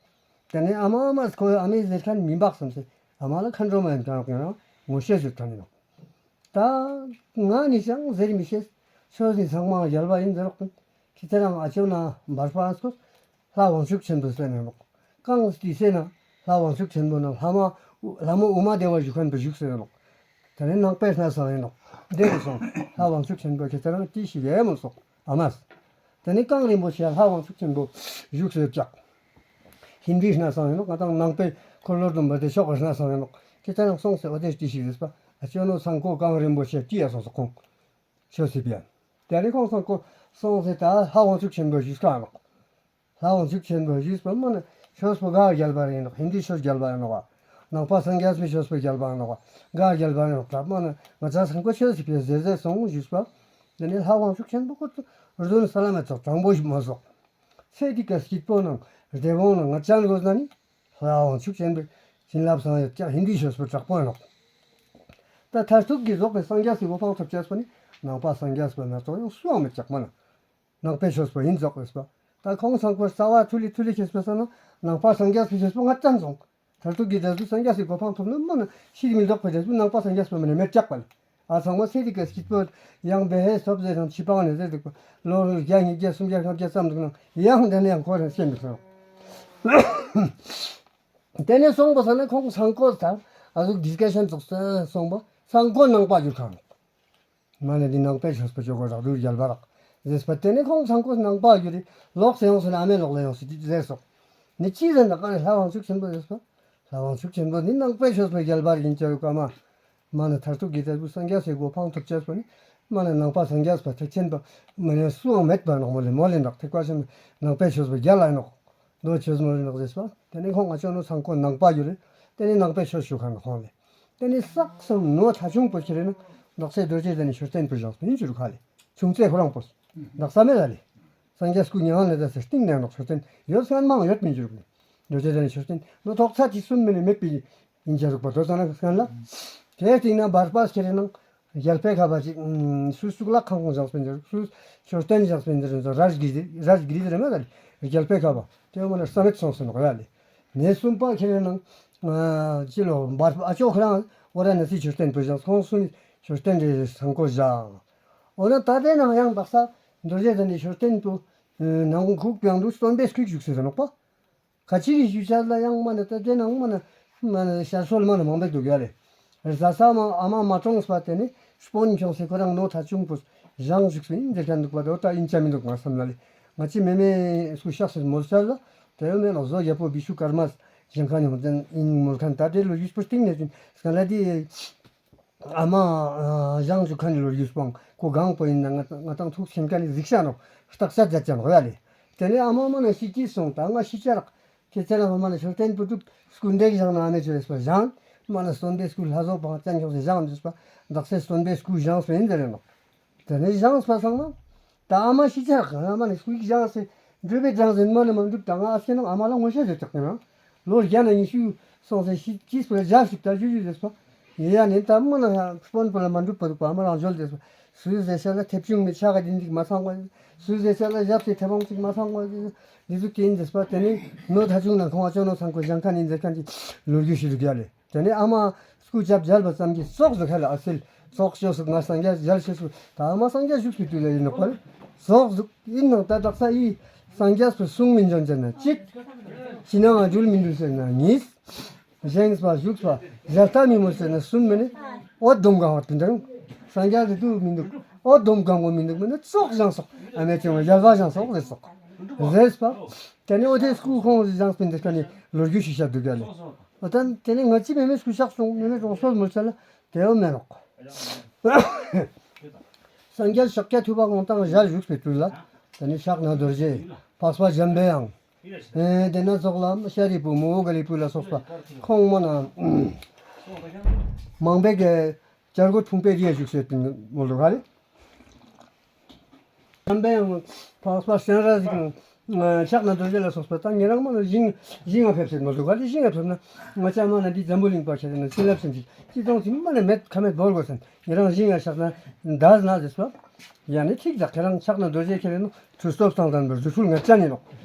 དེ་ནས་ཨ་མ་ཨ་མ་ཁོའི་ཨ་མའི་ཟེར་ཁན་མི་འབག་སམ་སེ་ཨ་མ་ལ་ཁ་འགྲོ་མ་ཡིན་ཀྱང་ཀྱང་ངོ་ཤེས་ཟེར་ཐོན་ཡིན་ནོ། ད་ང་ནི་ཅང་ཟེར་མི་ཤེས། ཆོས་ནི་ཚང་མ་རྒྱལ་བ་ཡིན་ཟེར་རོགས་ཀྱི་ཁྱེད་ཚེ་རང་ཨ་ཅོ་ན་འབར་པ་སྐོར་ལྷ་དབང་ཕྱུག་ཆེན་པོ་ཟེར་ནས་ནོ། གང་སྟི་སེ་ན་ལྷ་དབང་ཕྱུག་ཆེན་པོ་ན་ལྷ་མ་ལྷ་མོ་ཨུ་མ་དེ་བ་བཞུགས་ཁན་པོ་བཞུགས་ཟེར་ནོ། དེ་ནས་ནང་པའི་གནས་ས་ཡིན་ནོ། འདི་རུ་སོང་ལྷ་དབང་ཕྱུག་ཆེན་པོ་ཁྱེད་ཚེ་རང་ཅི་ཞིག་ཡས་མོ་སོག་ཨ་མ། དེ་ནས་གངས་རིན་པོ་ཆེ་ལྷ་དབང་ཕྱུག་ཆེན་པོ་བཞུགས་ཟེར་ཀྱག་ཧིན་དིའི་གནས་ས་ཡིན་ནོ། ང་དང་ནང་པའི་འཁོར་ལོ་སྡོམ་པ་དེ་ཕྱོགས་ཀྱི་གནས་ས་ཡིན་ནོ། ཁྱེད་ཚེ་རང་སོང་ཟེར་བ་དེ་ཅི་ཞིག་ཟེར་པ་ཨ་ཅོ་ནོ་ཚང་ཀོ་གངས་རིན་པོ་ཆེ་ཅི་ཡ་སོང་སོག་ཁོང་ཆོས་སི་པའི་དེ་ནས་ཁོང་ཚང་ཀོ་སོང་ཟེར་ད་ལྷ་དབང་ཕྱུག་ཆེན་པོ་བཞུགས་ཀྱག་ནོ། ལྷ་དབང་ཕྱུག་ཆེན་པོ་ཞུས་པ་མ་ནི་ཆོས་པོ་ག་རྒྱལ་བ་ཡིན་ནོ། ཧིན་དུའི་ཆོས་རྒྱལ་བ་ཡིན་ནོ་བ། ནང་པ་སངས་རྒྱས་པའི་ཆོས་པོ་རྒྱལ་བ་ཡིན་ནོ་བ། ག་རྒྱལ་བ་ཡིན་ནོ་བ། མ་ནི་ང་ཚ་སང་ཀོ་ཆོས་སི་པའི་ཟེར་ཟེར་སོང་ཞུས་པ། དེ་ནས་ལྷ་དབང་ཕྱུག་ཆེན་པོ་ཁོ་ཚོ་རྫུན་ས་ལ་མེ་ཚོགས་དྲང་པོ་ཞིག་མ་སོག་ཚེ་འདི་ཀ་སྐྱིད་པོ་ནང་བདེ་བོ་ནང་ང་ཅང་དགོས་ན་ནི་ལྷ་དབང་ཕྱུག་ཆེན་པོའི་བྱིན་རླབས་སང་ཡོད་ཀྱང་ཧིན་དུའི་ཆོས་པོ་དྲག་པོ་ཡིན་ནོ། ད་མཐར་ཐུག་གི་རྫོགས་པའི་སངས་རྒྱས་སི་གོ་འཕང་ཐོབ་ཅེས་པོ་ནི་ནང་པ་སངས་རྒྱས་པ་མ་གཏོགས་ཡང་སུའང་མི་ཆགས་མ་ན། ནང་པའི་ཆོས་པ་ཡིན་ཙོག་ཟེར་པ། ད་ཁོང་ཚང་ཁོར་རྩ་བ་ཐུ་ལི་ཐུ་ལི་ཁྱེར་པ་སང་ན་ནང་པ་སངས་རྒྱས་པའི་ཆོས་པ་ང་ཙམ་སོང་། མཐར་ཐུག་གི་འབྲས་བུ་སངས་རྒྱས་སི་གོ་འཕང་ཐོབ་ན་མ་ན་ཕྱིར་མི་ལྡོག་པའི་འབྲས་བུ་ནང་པ་སངས་རྒྱས་པ་མ་ནས་མེད་ཀྱག་པ་ལ། ཨ་ཚང་མ་ཚེ་འདི་ཀ་སྐྱིད་པོ་ཡང་བེ་ཧེ་སོབ་ཟེར་དང་ཕྱི་པང་ནས་ཟེར་འདུག་པ། ལོ་ལོ་བརྒྱ་ཉིས་བརྒྱ་སུམ་བརྒྱ་ལྔ་བརྒྱ་ཙམ་འདུག་ན་ཡང་དེ་ནས་ཡང་ཁོ་རང་ཤེས་མི་སོང་། དེ་ནས་སོང་པ་ས་ན་ཁོང་ཚང་ཁོ་ད་ཨ་ཟུག་ཌི་སི་ཀ་ཤན་ཚོགས་སོང་པ་ཚང་ཁོ་ནང་པ་གྱུར་ཁང་། མ་ནི་འདི་ནང་པའི་ཆོས་པ་ཇོ་གོ་རག་རུ་རྒྱལ་བ་རག་ཟེར་པ། དེ་ནས་ཁོང་ཚང་ཁོ་ནང་པ་གྱུར་རེ་ལོག་སེ་ཡོང་སོང་ན་ཨ་མའི་ལོག་ལ་ཡོང་སོང་ཟེར་སོང་། ནི་ཅི་ཟེར་ན་ཀ་ནི་ལྷ་དབང་ཕྱུག་ཆེན་པོ་ཟེར་སོང་། ལྷ་དབང་ཕྱུག་ཆེན་པོ་ནི་ནང་པའི་ཆོས་པ་རྒྱལ་བ་ཡིན་ཅེས་ཀ་མ། མ་ནི་མཐར་ཐུག་གི་འབྲས་བུ་སངས་རྒྱས་སི་གོ་འཕང་ཐོབ་ཅེས་པོ་ནི་མ་ནི་ནང་པ་སངས་རྒྱས་པ་ཐེག་ཆེན་པ་མ་ནི་སུའང་མེད་པ་ནོག་མོ་ལེ་མོ་ལེ་འདག་ཐེག་པ་ཆེན་པོ་ནང་པའི་ཆོས་པ་རྒྱལ་ལ་ནོག་མདོ་ཆོས་མོ་ལེ་འདག་ཟེར་སོང་། དེ་ནས་ཁོང་ང་ཅོ་ནོ་ཚང་ཁོ་ནང་པ་ཡོད་རེད། དེ་ནས་ནང་པའི་ཆོས་ཞུ་ཁང་གི་ཁོང་ལེ། དེ་ནས་སག་སམ་ནོ་ཐ་ཆུང་པོ་ཁྱེར་ན་ནགས་ཚལ་རྡོ་རྗེ་གདན་ནས་མཆོད་རྟེན་པོ་བཞེངས་པ་ཡིན་གྱི་རུ་ཁ་ལེ། ཆུང་ཚེ་ཁོ་རང་པོ་ནགས་ས་མེད་ལ་ལེ། སངས་རྒྱས་སྐུ་མྱ་ངན་ལས་འདས་སེ་སྟེང་ནས་ནོག་མཆོད་རྟེན་ཡོད་སྔན་མང་ཡོད་མིན་གྱི་རུ་ཁ་ལེ། རྡོ་རྗེ་གདན་ནས་མཆོད་རྟེན་ནོ་ཐོག་ཚད་ཀྱི་གསུམ་མིན་ནས་མེད་པའི་ཡིན་གྱི་རུ་པ་རྡོ་ཚ་ན་སྔན་ལ། དེའི་སྟེང་ན་བར་པ་ཁྱེར་ན་རྒྱལ་པོའི་ཁ་པ་ཅིག་སུ་གཙུག་ལག་ཁང་ཁོང་བཞེངས་པ་ཡིན་གྱི་རུ་སུ་མཆོད་རྟེན་བཞེངས་པ་ཡིན་གྱི་རུ་ར་གི་ར་གི་རི་རེ་མེད་ལ་ལེ། རྒྱལ་པོའི་ཁ་པ་དེ་མ་ན་ས་མེད་སོང་སོང་ནོག་ཡ་ལེ། ངས་གསུམ་པ་ཁྱེད་རང་ནང་། ཅི་ལོ་འབར་ཨ་ཅོ་ཁོ་རང་འོ་ར་ན་སི་མཆོད་རྟེན་པོ་བཞག་ཁོང་གསུམ་མཆོད་རྟེན་རེ་སང་ཀོ་བཞག་འོ་ན་ད་དེ་ནང་ཡང་དག་ས་རྡོ་རྗེ་གདན་ནི་མཆོད་རྟེན་པོ་ནང་ཁུག་པའང་འདུག་སྟོན་པའི་སྐུ་བཞུགས་ཟེར་ནོག་པ། ཁ་ཅིག་གིས་ཞུ་ཆ་ལ་ཡང་མ་ན་ད་དེ་ནང་མ་ན་མ་ན་ཤར་སོལ་མ་ན་མང་པོ་འདུག་ཡ་ལེ། རྫ་ས་མ་ཨ་མ་མ་གྲོངས་པ་དེ་ནི་སྤོན་ཁྱོངས་སེ་ཁོ་རང་ནོ་ཐ་ཆུང་པོ་བཞེངས་བཞུགས་སེ་ཡིན་ཟེར་ཁན་འདུག་པ། དོ་ད་ཡིན་ཆ་མི་འདུག་ང་བསམ་ལ་ལེ། ང་ཅི་མེ་མེ་སུ་ཤག་སེ་མོལ་ཆ་ལ་དེ་ཡོད་མེད་ལ་བཟོ་རྒྱལ་པོ་བི་ཤུ་ཀར་མ་བཞེངས་ཁན་ཡོང་ཙན་ཡིན་མོལ་ཁན་ད་དེ་ལོ་ཡུས་པོ་སྟེང་ནས་ཅིན་སྐ་ལ་དེ་ཨ་མ་བཞེངས་བཞུགས་ཁན་ལོ་ཡུས་པོ་ཁོ་གང་པོ་ཡིན་ན་ང་ང་དང་ཐུག་ཆེན་ཁན་གཟིགས་ཤ་ནོ་རྟགས་ཤ་མཛད་ཅན་རོ་ཡ་ལེ། དེ་ནས་ཨ་མ་མ་ན་ཤི་ཅི་སོང་ད་ང་ཤི་ཆ་རག་ཁྱེད་ཚེ་རང་མ་ན་མཆོད་རྟེན་པོ་དུ་སྐུ་འདྲེན་བཞེངས་ན་ཨ་མེ་ཆོས་པ་བཞེངས། མ་ན་སྟོན་པའི་སྐུ་ལྷ་བཟོ་བང་ཅན་ཁྱོངས་སེ་བཞེངས་འདུག་པ། དག་སེ་སྟོན་པའི་སྐུ་བཞེངས་སོ་ཡིན་ཟེར་རེ་ནོ། དེ་ནས་བཞེངས་པ་སང་ན། ད་ཨ་མ་ཤི་ཆ་གང་ཨ་མ་ནི་སྐུ་བཞེངས་སེ་འགྲུབ་པའི་བཞེངས་ཟིན་མ་ནི་མ་འགྲུབ་ད་ང་ཨ་སྐྱེ་ནང་ཨ་མ་ལ་ངོ་ཤེས་ཟེར་ཆག་ནི་ན། ལོ་བརྒྱ་ན་ཉི་ཤུ་སོང་སེ་ཤི་ཅིས་པ་བཞག་ཞིག་ད་ཞུ་ཞུ་ཟེར་སོ། ཡ་ནི་ད་མ་ན་སྤོན་པོ་ལ་མ་འགྲུབ་པ་འདུག་པ་ཨ་མ་རང་འཇོལ་ཟེར་སོ། སུས་ཟེར་ཤ་ལ་ཐེབས་ཆུང་མི་ཆ་ག་དེ་འདི་མ་ཚང་བ། སུས་ཟེར་ཤ་ལ་ཞབས་ཀྱི་ཐེ་བང་ཅིག་མ་ཚང་བ། འདི་ཚོ་སྐྱེན་མཛེས་པ་དེ་ནི་ནོ་ཐ་ཆུང་ན་ཁོང་བ་ཅོ་ནོ་ཚང་ཁོ་ཞང་ཁ་ནི་མཛེས་ཁན་གྱི་ལོ་རྒྱུས་ཤིག་རུ་རྒྱ་ལེ། དེ་ནས་ཨ་མ་སྐུ་ཅབ་མཇལ་བ་ཙམ་གྱིས་སྲོག་ཟུག་ཁ་ལ་ཨ་སིལ་སྲོག་ཤོ་སུག་ང་སངས་རྒྱས་མཇལ་ཤེས་སུ་ད་ཨ་མ་སངས་རྒྱས་བཞུགས་སུ་དུས་ལ་ཡིན་ནོ་པར་སྲོག་ཟུག་ཡིན་ནང་ད་དག་ས་ཡིས་སངས་རྒྱས་སུ་གསུང་མི་འཇོན་ཅན་ན་གཅིག་ཕྱི་ནང་ང་འཇུལ་མི་འདུག་ཟེར་ན་གཉིས། བཞེངས་པ་བཞུགས་པ་ཞལ་ལྟ་མི་མོ་ཟེར་ན་གསུམ་མི་ནི་འོ་སྡོམ་གང་བར་དུ་འདྲ། སངས་རྒྱས་དེ་དུ་མི་འདུག་འོ་སྡོམ་གང་བོ་མི་འདུག་མི་ནི་ཙོག་བཞེངས་སོག་ཨ་མའི་ཆེན་མོ་ཞལ་བ་བཞེངས་སོག་ཟེར་སོག་ཟེར་པ། དེ་ནས་འོ་དེ་སྐུ་ཁོང་བཞེངས་པའི་འདི་ཁ་ནས་ལོ་རྒྱུས་ཤིག་བཤད་འདུག་ག་ལེ། འོ་ད་དེ་ནས་ང་ཅི་མེ་མེ་སྐུ་གཤེགས་སོང་མེ་མེ་རང་སོར་མོ་ཚ་ལ་དེའོ་མེ་ལོག་སངས་རྒྱས་ཤཱཀྱ་ཐུབ་པ་དགོངས་དང་ཞལ་བཞུགས་པའི་དུས་ལ་དེ་ནས་ཕྱག་ན་རྡོ་རྗེ་འཕགས་པ་འཇམ་པའི་དབྱངས། ཨེ་དེ་ན་ཙོག་ལ་ཤཱ་རིའི་བུ་མོ་ཨོ་ག་ལི་བུ་ལ་སོགས་པ་ཁོང་མ་ན་མང་པོའི་གི་བྱ་རྒོད་ཕུང་པོའི་རིའི་བཞུགས་སའི་དུས་མོ་ལུ་ག་ལེ། འཇམ་པའི་དབྱངས་འཕགས་པ་སྤྱན་རས་གཟིགས་ཕྱག་ན་རྡོ་རྗེ་ལ་སོགས་པ་ད་ཉེ་རང་མ་ན་ཞིང་ཞིང་ང་ཕེབས་སའི་མོ་ལུ་ག་ལེ། ཞིང་ང་ཕེབས་ན་ང་ཅག་མ་ན་འདི་འཛམ་བུ་གླིང་པ་ཁྱེད་ན་ཅི་ལབ་སེམས་ཅིག་ཅི་ཙོང་ཅི་མ་ན་མེད་ཁ་མེད་བོར་དགོས་སེམས་ཉེ་རང་ཞིང་ང་ཕྱག་ན་འདས་ན་ཟེར་སོ། ཡ་ནི་ཐིག་དག་ཁྱེད་རང་ཕྱག་ན་རྡོ་རྗེ་ཁྱེད་རེ་ནོ་ཁྲུ་སྟོབས་སང་དང་བར་རྫུ་འཕྲུལ་ངར་ཅན་ཡིན་ནོ།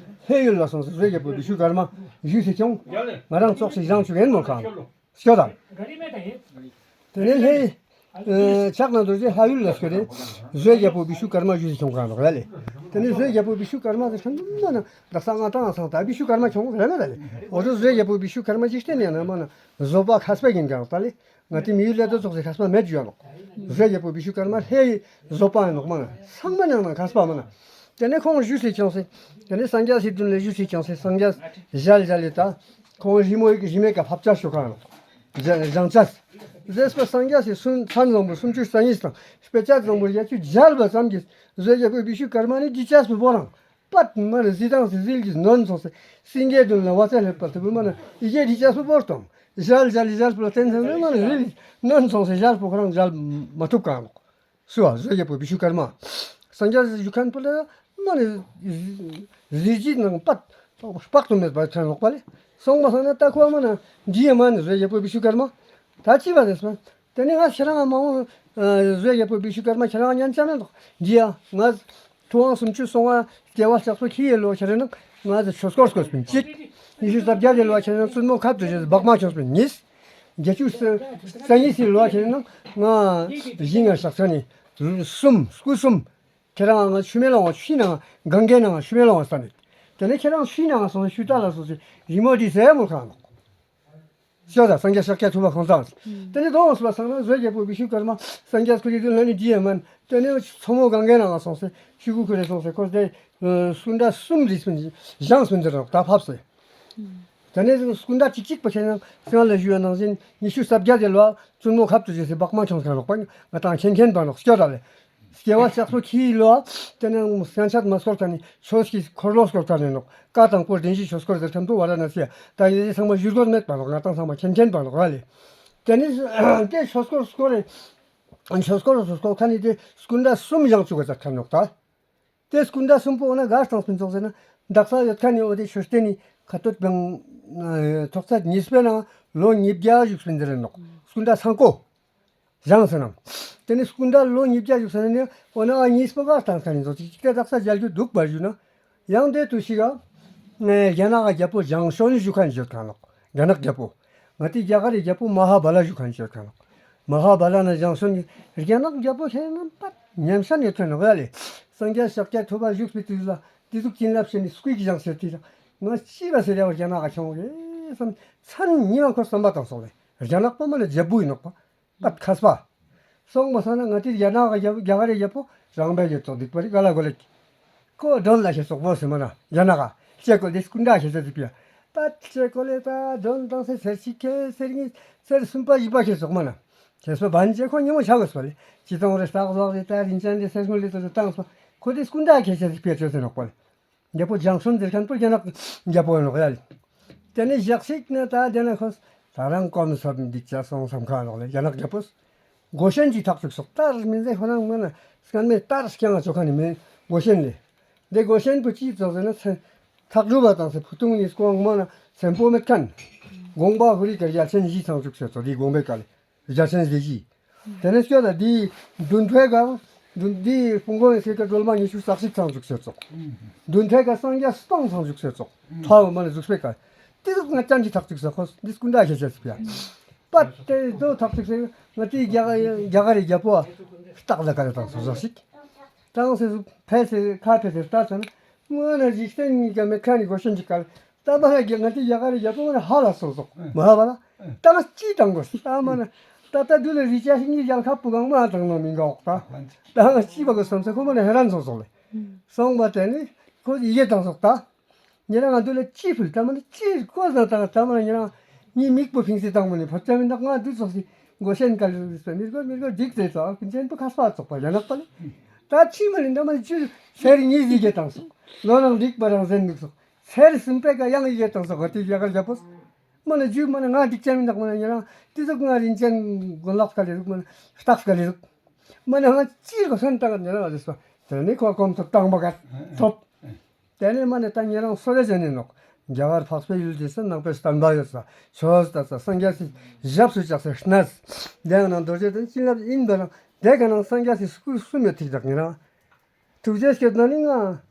ལྷའི་ཡུལ་ལ་སོང་སེ་བཟོད་རྒྱལ་པོ་བི་ཤུ་ཀར་མ་བཞུགས་སེ་ཁྱོང་། ང་རང་ཙོགས་ཤིག་བཞེངས་ཆུག་ཡིན་མོ་ཁང་། སྐྱོ་དང་། དེ་ནས་ལྷའི་ཕྱག་ན་རྡོ་རྗེ་ལྷ་ཡུལ་ལ་སྐྱོ་རེ། བཟོད་རྒྱལ་པོ་བི་ཤུ་ཀར་མ་བཞུགས་སེ་ཁྱོང་ཁང་ནོ་ར་ལེ། དེ་ནས་བཟོད་རྒྱལ་པོ་བི་ཤུ་ཀར་མ་ཟེར་ཁྱོང་ན་ན་ད་ས་ང་ཏང་སང་ད་བི་ཤུ་ཀར་མ་ཁྱོང་ར་ན་ད་ལེ། འོ་དོ་བཟོད་རྒྱལ་པོ་བི་ཤུ་ཀར་མ་འཇིག་རྟེན་ཡང་ན་མ་ན་བཟོད་པ་མཁས་པ་ཡིན་ཀྱང་ད་ལེ། ང་དེ་མི་ཡུལ་ལས་དོ་ཚོགས་སེ་མཁས་པ་མེད་རྒྱུ་ཡ་ལོག་བཟོད་རྒྱལ་པོ་བི་ཤུ་ཀར་མ་ལྷའི་བཟོད་པ་ཡིན་ནོག་མ་ན་ཚང་མ་ནང་ན་མཁས་པ་མ་ན། དེ་ནས་ཁོང་བཞུགས་སེ་ཁྱོང་སེ། དེ་ནས་སངས་རྒྱས་སི་མདུན་ལ་བཞུགས་སེ་ཁྱོང་སེ་སངས་རྒྱས་ཞལ་ཞལ་ལས་ད། ཁོང་རི་མོ་ཡི་རི་མེ་ཀ་ཕབ་ཆ་ཤོ་ཁང་ལོག་བཞེངས་ཆ། ཟེར་སོ་སངས་རྒྱས་སི་སུན་མཚན་བཟང་པོ་སུམ་ཅུ་རྩ་གཉིས་དང་དཔེ་ཆ་བཟང་པོ་བརྒྱད་ཅུ་མཇལ་བ་ཙམ་གྱིས་བཟོད་རྒྱལ་པོ་བི་ཤུ་ཀར་མ་ནི་འདི་ཅག་སུ་བོ་རང་། པད་མ་ནི་གཟི་དང་སི་ཟིལ་གྱིས་ནོན་སོང་སེ། སེང་གེའི་མདུན་ལ་བ་ཚ་ལྷེབ་པ་དུ་བུ་མ་ནི་ཡི་གེ་འདི་ཅག་སུ་བོར་དང་། ཞལ་ཞལ་ལི་ཞལ་པོ་ལ་བརྟེན་ཚང་མ་ནི་རིལ་ནོན་སོང་སེ་ཞལ་པོ་ཁོ་རང་མཇལ་མ་ཐུབ་གང་ལོག་སུ་བ་བཟོད་རྒྱལ་པོ་བི་ཤུ་ཀར་མ། སངས་རྒྱས་སི་བཞུགས་ཁན་པོ་ལ་མ་ནི་གཟི་བརྗིད་ནང་པད་དཔག་ཏུ་མེད་པ་ཁན་ལོག་པ་ལེ། སོང་མ་སོང་ན་ད་ཁོ་མ་ན་འདི་ཡ་མ་ནི་བཟོད་རྒྱལ་པོ་བི་ཤུ་ཀར་མ། ད་ཅི་བ་རེད་སོང་། དེ་ནས་ང་ཁྱེད་རང་མ་འོང་། བཟོད་རྒྱལ་པོ་བི་ཤུ་ཀར་མ་ཁྱེད་རང་ཉན་ཆ་མེད་འདུག་འདི་ཡ་ང་ཐུབ་དབང་སུམ་ཅུ་སོ་ལྔ་སྐྱེ་བ་ལྕགས་སོ་ཁྱི་ཡི་ལོ་ཁྱེད་རེ་ན་ང་ཚོ་ཆོས་སྐོར་སྐོར་སྤིན་གཅིག་ཉི་ཤུ་རྩ་བརྒྱད་དེ་ལོ་ཁྱེད་རེ་ན་བཙུན་མོ་ཁབ་ཏུ་བཞེས་སྦག་མ་ཆོས་སྤིན་གཉིས། བརྒྱད་ཅུ་རྩ་གཉིས་སི་ལོ་ཁྱེད་རེ་ན་ང་ཞིང་ང་ཞག་ཚ་ནི་གསུམ་སྐུ་གསུམ། ཁྱེད་རང་ང་ཆུ་མེ་ལོང་བ་ཆུ་ནང་གང་གའི་ནང་ཆུ་མེ་ལོང་བ་ས་ནི། དེ་ནས་ཁྱེད་རང་ཆུ་ནང་སོང་ཆུ་ལྟ་ལ་སོང་ཟེར་རི་མོ་འདི་ཟེར་མོ་གང་ལོག་ཤོ་ད་སངས་རྒྱས་ཤཱཀྱ་ཐུབ་པ་ཁོང་ཚང་། དེ་ནས་དོང་སུ་བ་སང་ན་བཟོད་རྒྱལ་པོ་བི་ཤུ་ཀར་མ་སངས་རྒྱས་སྐུ་ཡི་དུ་ལ་ནི་འདི་ཡ་མན། དེ་ནས་མཚོ་མོ་གང་གའི་ནང་སོང་སེ་ཤུ་གུ་ཁུ་རེ་སོང་སེ་ཁོ་དེ་སྐུ་འདྲ་གསུམ་རིས་སུ་བཞེངས་སུ་འདིར་ད་ཕབ་སེ། དེ་ནས་སྐུ་འདྲ་གཅིག་གཅིག་པ་ཁྱེད་རང་སེང་ལ་ཞུ་བ་ནང་བཞིན་ཉི་ཤུ་རྩ་བརྒྱད་དེ་ལོ་བཙུན་མོ་ཁབ་ཏུ་བཞེས་སེ་སྦག་མ་ཆོངས་ཁ་ལོག་པ་ང་དང་མཁྱེན་མཁྱེན་པ་ནོག་སྐྱོ་ད་ལེ། སྐྱེ་བ་ལྕགས་སོ་ཁྱི་ཡི་ལོ། དེ་ནས་སེང་ཆད་མ་སྐོར་ཁ་ནི་ཆོས་ཀྱི་འཁོར་ལོ་སྐོར་ཁ་ནི་ནོག་བཀའ་དང་པོ་བདེན་བཞིའི་ཆོས་སྐོར་ཟེར་ཁམས་དུ་བ་ར་ན་སི་ད་ཡི་ཚང་མ་བཞུར་གོ་མེད་པ་ནོག་ང་དང་ཚང་མ་མཁྱེན་མཁྱེན་པ་ནོག་ར་ལེ། དེ་ནས་དེ་ཆོས་སྐོར་སྐོར་རེ། ཆོས་སྐོར་ཆོས་སྐོར་ཁ་ནི་དེ་སྐུ་འདྲ་གསུམ་བཞེངས་བཅུག་ག་ཚར་ཁ་ནོག་ད། དེ་སྐུ་འདྲ་གསུམ་པོ་འོ་ན་ག་སྟངས་སུ་འཇོག་ཟེར་ན། འདག་ས་ཡོད་ཁ་ནི་འོ་དེ་ཆོས་སྟེང་ནི་ཁ་ཐོད་པའང་ཐོག་ཚད་གཉིས་པའི་ནང་ལོ་ཉིས་བརྒྱ་བཞུགས་སུ་འདིར་ནོག་སྐུ་འདྲ་སང་ཀོ། བཞེངས་ཟེར་ན། དེ་ནི་སྐུ་འདྲ་ལོ་ཉིས་བརྒྱ་བཞུགས་ཟེར་ན་ནི་འོ་ན་ཨ་གཉིས་པོ་ག་སྟངས་ཁ་ནི་འཇོག་ཅིག་ཅིག་དེ་འདག་ས་མཇལ་རྒྱུ་འདུག་པར་ཞུ་ན། ཡང་དེ་དུ་ཞིག་ག་རྒྱ་ནག་གི་རྒྱལ་པོ་ཞང་ཞུང་བཞུགས་ཁན་ཡོད་ཁ་ནོག་རྒྱ་ནག་རྒྱལ་པོ། ང་དེ་རྒྱ་གར་རི་རྒྱལ་པོ་མ་ཧཱ་བ་ལ་བཞུགས་ཁན་ཡོད་ཁ་ནོག་མ་ཧཱ་བ་ལ་ན་ཞང་ཞུང་གི་རྒྱ་ནག་རྒྱལ་པོ་ཁྱེད་རྣམ་པ་ཉམས་ཤན་ཡོད་ཁ་ནོག་ཡ་ལེ། སངས་རྒྱས་ཤཱཀྱ་ཐུབ་པ་བཞུགས་པའི་དུས་ལ་དེ་ཟུག་བྱིན་རླབས་ཞེ་ནི་སྐུའི་གི་ཞང་ཟེར་དུས་ལ་ང་ཅི་བ་ཟེར་ཡ་བ་རྒྱ་ནག་ག་ཁྱོང་རེད་བསམ་མཚན་ཉི་མ་ཁོ་བསམ་པ་དང་སོགས་ལེ། རྒྱ་ནག་པ་མ་ལ་རྒྱལ་པོ་ཡིན་ནོག་པ། པད་མཁས་པ། སོང་མ་སོང་ན་ང་ཏི་རྒྱ་ནག་གི་རྒྱ་རྒྱ་གར་རི་རྒྱལ་པོ་རང་པའི་རྒྱལ་ཚོགས་སྡིག་པ་རི་ག་ལ་གོ་ལེ། ཁོ་མགྲོན་ལ་ཤེས་སོག་པོ་སེ་མ་ན་རྒྱ་ནག་ག་ལྕེ་གོ་ལེ་སྐུ་འདྲ་ཤེས་ས་སྡིག་པ་ཡ། པད་ལྕེ་གོ་ལེ་ད་མགྲོན་དང་སེ་སེར་ཆི་ཁེ་སེར་གཉིས་སེར་གསུམ་པ་བཞི་པ་ཤེས་སོག་མ་ན། ཁེ་སོ་བན་ཅེ་ཁོ་ཉི་མོ་ཆག་གི་སོ་ལེ་ཅི་ཙང་རེ་སྟག་ཟོག་རེ་ད་རིན་ཅན་རེ་སེར་སྔོན་ལེ་ཏོ་རེ་བཏང་སོ་ཁོ་ཏི་སྐུ་འདྲ་ཁེ་ཤེས་སྡིག་པ་ཡ་ཆོས་སེ་ནོག་པོ་ལེ། རྒྱལ་པོ་ཞང་ཞུང་ཟེར་མཁན་པོ་རྒྱ་ནག་རྒྱལ་པོ་ཡིན་ནོག་ཡ་ལེ། དེ་ནས་ཞག་ཞིག་ནས་ད་དེ་ན་ཁོ་ད་རང་གོམ་སོབ་འདི་ཅག་སོང་བསམ་ཁ་ལོག་ལེ་རྒྱ་ནག་རྒྱལ་པོས། སྒོ་ཤན་གྱི་ཐག་ཅིག་སོག་ལྟར་མི་ཟེར་ཁོ་རང་མ་ན་སྐར་མའི་ལྟར་སྐྱང་ང་ཆོག་ཁ་ནི་མེད་སྒོ་ཤན་ལེ། འདི་སྒོ་ཤན་པོ་ཅིའི་ཙོག་ཟེར་ན་ཚེ་ཐག་གྲུབ་པ་དང་སེ་ཕུ་ཐུང་གཉིས་སྐོང་མ་ན་སེམས་པོ་མེད་མཁན། དགོངས་པ་ཧུ་རི་ཀ་རྒྱལ་ཆེན་བཞི་ཚང་བཅུག་ཟེར་ཚོ་འདི་དགོངས་པའི་བཀའ་ལེ། རྒྱལ་ཆེན་བཞི་བཞི། དེ་ནས་སྐྱོ་ད་འདིའི་མདུན་ཐོའི་སྒང་ མདུན་འདི་སྤུན་གོང་ཡིན་ཟེར་ག་སྒྲོལ་མ་ཉི་ཤུ་རྩ་གཅིག་ཚང་འཛུགས་ཟེར་ཙོག་མདུན་ཐད་ཀ་སངས་རྒྱས་སྟོང་ཚང་འཛུགས་ཟེར་ཙོག་ཁྲ་བོ་མ་ནས་འཛུགས་པའི་ཀ་དེ་ཟུག་ང་ཅམ་གྱི་ཐག་གཅིག་ཟེར་ཁོ་འདི་སྐུ་འདྲ་ཞེ་ཞེ་ཟེར་ཡ། པ་དེ་ཟོ་ཐག་གཅིག་ཟེར་ང་དེའི་རྒྱ་གར་རྒྱ་གར་རི་རྒྱལ་པོ་ཨ་སྟག་ལ་ཀ་རེ་དང་སོ་སོ་ཞིག་དང་སེ་སུ་ཕལ་སེ་ཁ་ཕལ་སེ་ལྟ་ཚོ་ན་སྔོན་ན་འཇིག་རྟེན་གཉིས་ཀ་མེད་ཁ་ནི་སྒོ་ཤན་གྱི་ཀ་ལ། ད་མ་ན་རྒྱ་ང་ཏི་རྒྱ་གར་རྒྱ་པོ་ང་ཧ་ལ་སོ་སོ་མ་ཧ་བ་ལ། ད་ང་ཅི་དང་གོ་ད་མ་ན་ད་ད་དུ་ལ་རི་ཅ་ཤི་ངི་རྒྱལ་ཁབ་པུ་གང་མ་དང་ནོ་མི་འགའ་འོག་ད། ད་ང་ཅི་བ་གོ་སམ་སེ་ཁོ་མ་ན་ཧེ་རན་སོ་སོ་ལེ། སོང་བ་དེ་ནི་ཁོ་ཡི་གེ་དང་སོག་ད། ཉེ་རང་ང་དུ་ལ་ཅི་ཕུལ་ད་མ་ན་ཅི་གོ་ཟ་ད་ད་མ་ན་ཉེ་རང་ངི་མིག་པོ་ཕིང་སེ་དང་མ་ནི་ཕ་ཅ་མི་འདག་ང་དུ་ཚོགས་སི་གོ་ཤན་ག་ལི་རུ་སོ་མི་གོ་མི་གོ་འགྲིག་ཚེ་ཚོ་ཨ་ཀུན་ཅན་པོ་ཁ་སྤ་ཚོགས་པ་ཡ་ནག་པ་ལེ། ད་ཅི་མ་ནི་ད་མ་ནི་ཅི་ཟེར་ངི་ཡི་གེ་དང་སོག་ལོ་རང་འགྲིག་པ་རང་ཟན་འདུག་སོག་སེར་སུམ་པའི་ཀ་ཡང་ཡི་གེ་དང་སོགས་དེ་རྒྱ་གར་རྒྱ་པོ། མ་ན་རྒྱུ་མ་ན་ང་འགྲིག་ཅན་མི་འདུག་མ་ན་ཉེ་རང་དེ་ཟུག་ང་རིན་ཅན་དགོན་ལག་ག་ལེ་རུག་མ་ན་རྟགས་ག་ལེ་རུག་མ་ན་ང་ཅི་གོ་སོན་བཏང་ཉེ་རང་ལ་ཟེར་སོ། དེ་ནི་ཁོ་གོམ་ཐོབ་བཏང་པ་ག་ཐོབ། དེ་ནི་མ་ན་ད་ཉེ་རང་སོ་རེ་ཟེར་ནི་ནོག་རྒྱ་གར་འཕགས་པའི་ཡུལ་དེ་སུ་ནང་པའི་བསྟན་པ་ཡོད་ས་ཆོས་ད་ས་སངས་རྒྱས་སི་ཞབས་སུ་བཅགས་སེ་གནས། དེ་ཡང་ན་རྡོ་རྗེ་དང་བྱིན་རླབས་ཡིན་པ་རང་དེ་ག་ནང་སངས་རྒྱས་སི་སྐུ་གསུམ་ཡོད་ཐིག་དག་ཉེ་རང་། ཐུགས་རྗེ་སྐྱོད་ན་ནི་ང་།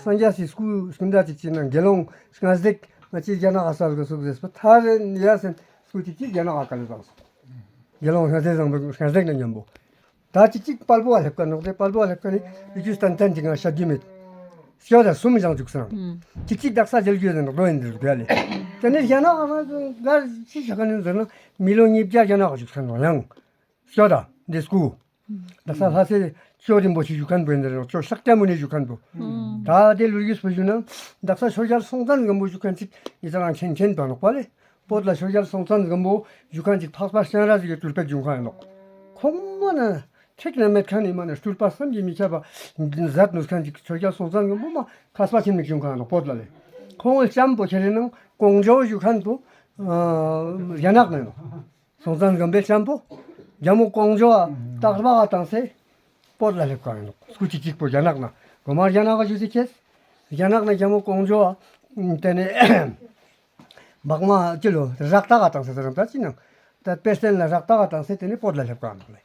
སངས་རྒྱས་སི་སྐུ་སྐུ་འདྲ་ཅིག་ཅིག་ན་དགེ་སློང་སྔ་ཟེག་ང་ཅི་རྒྱ་ནག་ཨ་སར་གི་སུག་ཟེར་སྤ་ཐ་རེ་ཡ་སེན་སྐུ་ཅིག་ཅིག་རྒྱ་ནག་ཨ་ཀ་ལི་བཟང་སོང་། དགེ་སློང་སྔ་ཟེག་བཟང་པོ་སྔ་ཟེག་ན་མཉམ་པོ། ད་ཅིག་ཅིག་དཔལ་པོ་ཨ་ལེབ་ཀ་ནོག་དེ་དཔལ་པོ་ཨ་ལེབ་ཀ་ནི་ཡི་གུ་སྟན་སྟན་ཅིག་ང་ཤ་རྒྱུ་མེད། སྐྱོ་ད་སུམ་བཞང་བཅུག་སང་། ཅིག་ཅིག་དག་ས་རྒྱལ་རྒྱུ་ཟེར་ནོག་རྡོ་ཡིན་འདིར་དགོས་ལེ། དེ་ནི་རྒྱ་ནག་ཨ་མ་གར་ཅི་ཤ་ཀ་ནི་ཟེར་ན་མི་ལོ་ཉིས་བརྒྱ་རྒྱ་ནག་ཨ་བཅུག་སང་ནོག་ཡང་། སྐྱོ་ད་འདི་སྐུ། དག་ས་ལྷ་སའི་ཅོ་རིན་པོ་ཆེ་བཞུགས་མཁན་པོ་ཡིན་ནོག་ཅོ་ཤཱཀྱ་མུ་ནི་བཞུགས་མཁན་པོ། ད་དེ་ལུར་གིས་པོ་བཞུགས་ན་དག་ས་ཆོས་རྒྱལ་སྲོང་བཙན་སྒམ་པོ་བཞུགས་མཁན་ཅིག་ཡི་ཙང་མཁྱེན་མཁྱེན་པ་ནོག་པ་ལེ། བོད་ལ་ཆོས་རྒྱལ་སྲོང་བཙན་སྒམ་པོ་བཞུགས་མཁན་ཅིག་འཕགས་པ་སྤྱན་རས་གཟིགས་ཀྱི་སྤྲུལ་པའི་བཞུགས་མཁན་ཡིན་ནོག་ཁོང་མ་ན་ཁྲིག་ན་མེད་མཁན་ནི་མ་ན་སྤྲུལ་པ་བསམ་གྱིས་མི་ཁྱབ་པ་མཛད་ནུས་མཁན་ཅིག་ཆོས་རྒྱལ་སྲོང་བཙན་སྒམ་པོ་མ་མཁས་པ་ཆེན་མོ་བཞུགས་མཁན་ནོག་བོད་ལ་ལེ། ཁོང་ལྕམ་པོ་ཁྱེད་རེ་ནང་ཀོང་ཇོ་བཞུགས་མཁན་པོ་རྒྱ་ནག་ནས་ནོག་སྲོང་བཙན་སྒམ་པོའི་ལྕམ་པོ། རྒྱལ་མོ་ཀོང་ཇོ་བ་སྟག་ལྤགས་བཏང་སེ། བོད་ལ་སླེབས་ཀ་ཡིན་ནོག་སྐུ་ཅིག་ཅིག་པོ་རྒྱ་ནག་ན། གོ་མ་རྒྱ་ནག་ག་བཞུགས་སེ་ཁྱེད། རྒྱ་ནག་ན་རྒྱལ་མོ་ཀོང་ཇོ་བ། དེ་ནས། བག་མ་ཅི་ལོ་རག་སྟག་བཏང་སེ་རམ་ད་ཅི་ནང་། ད་དཔེ་སྟན་ལ་རག་སྟག་བཏང་སེ་དེ་ནས་བོད་ལ་སླེབས་ཀ་ཡིན་ནོག་ལེ།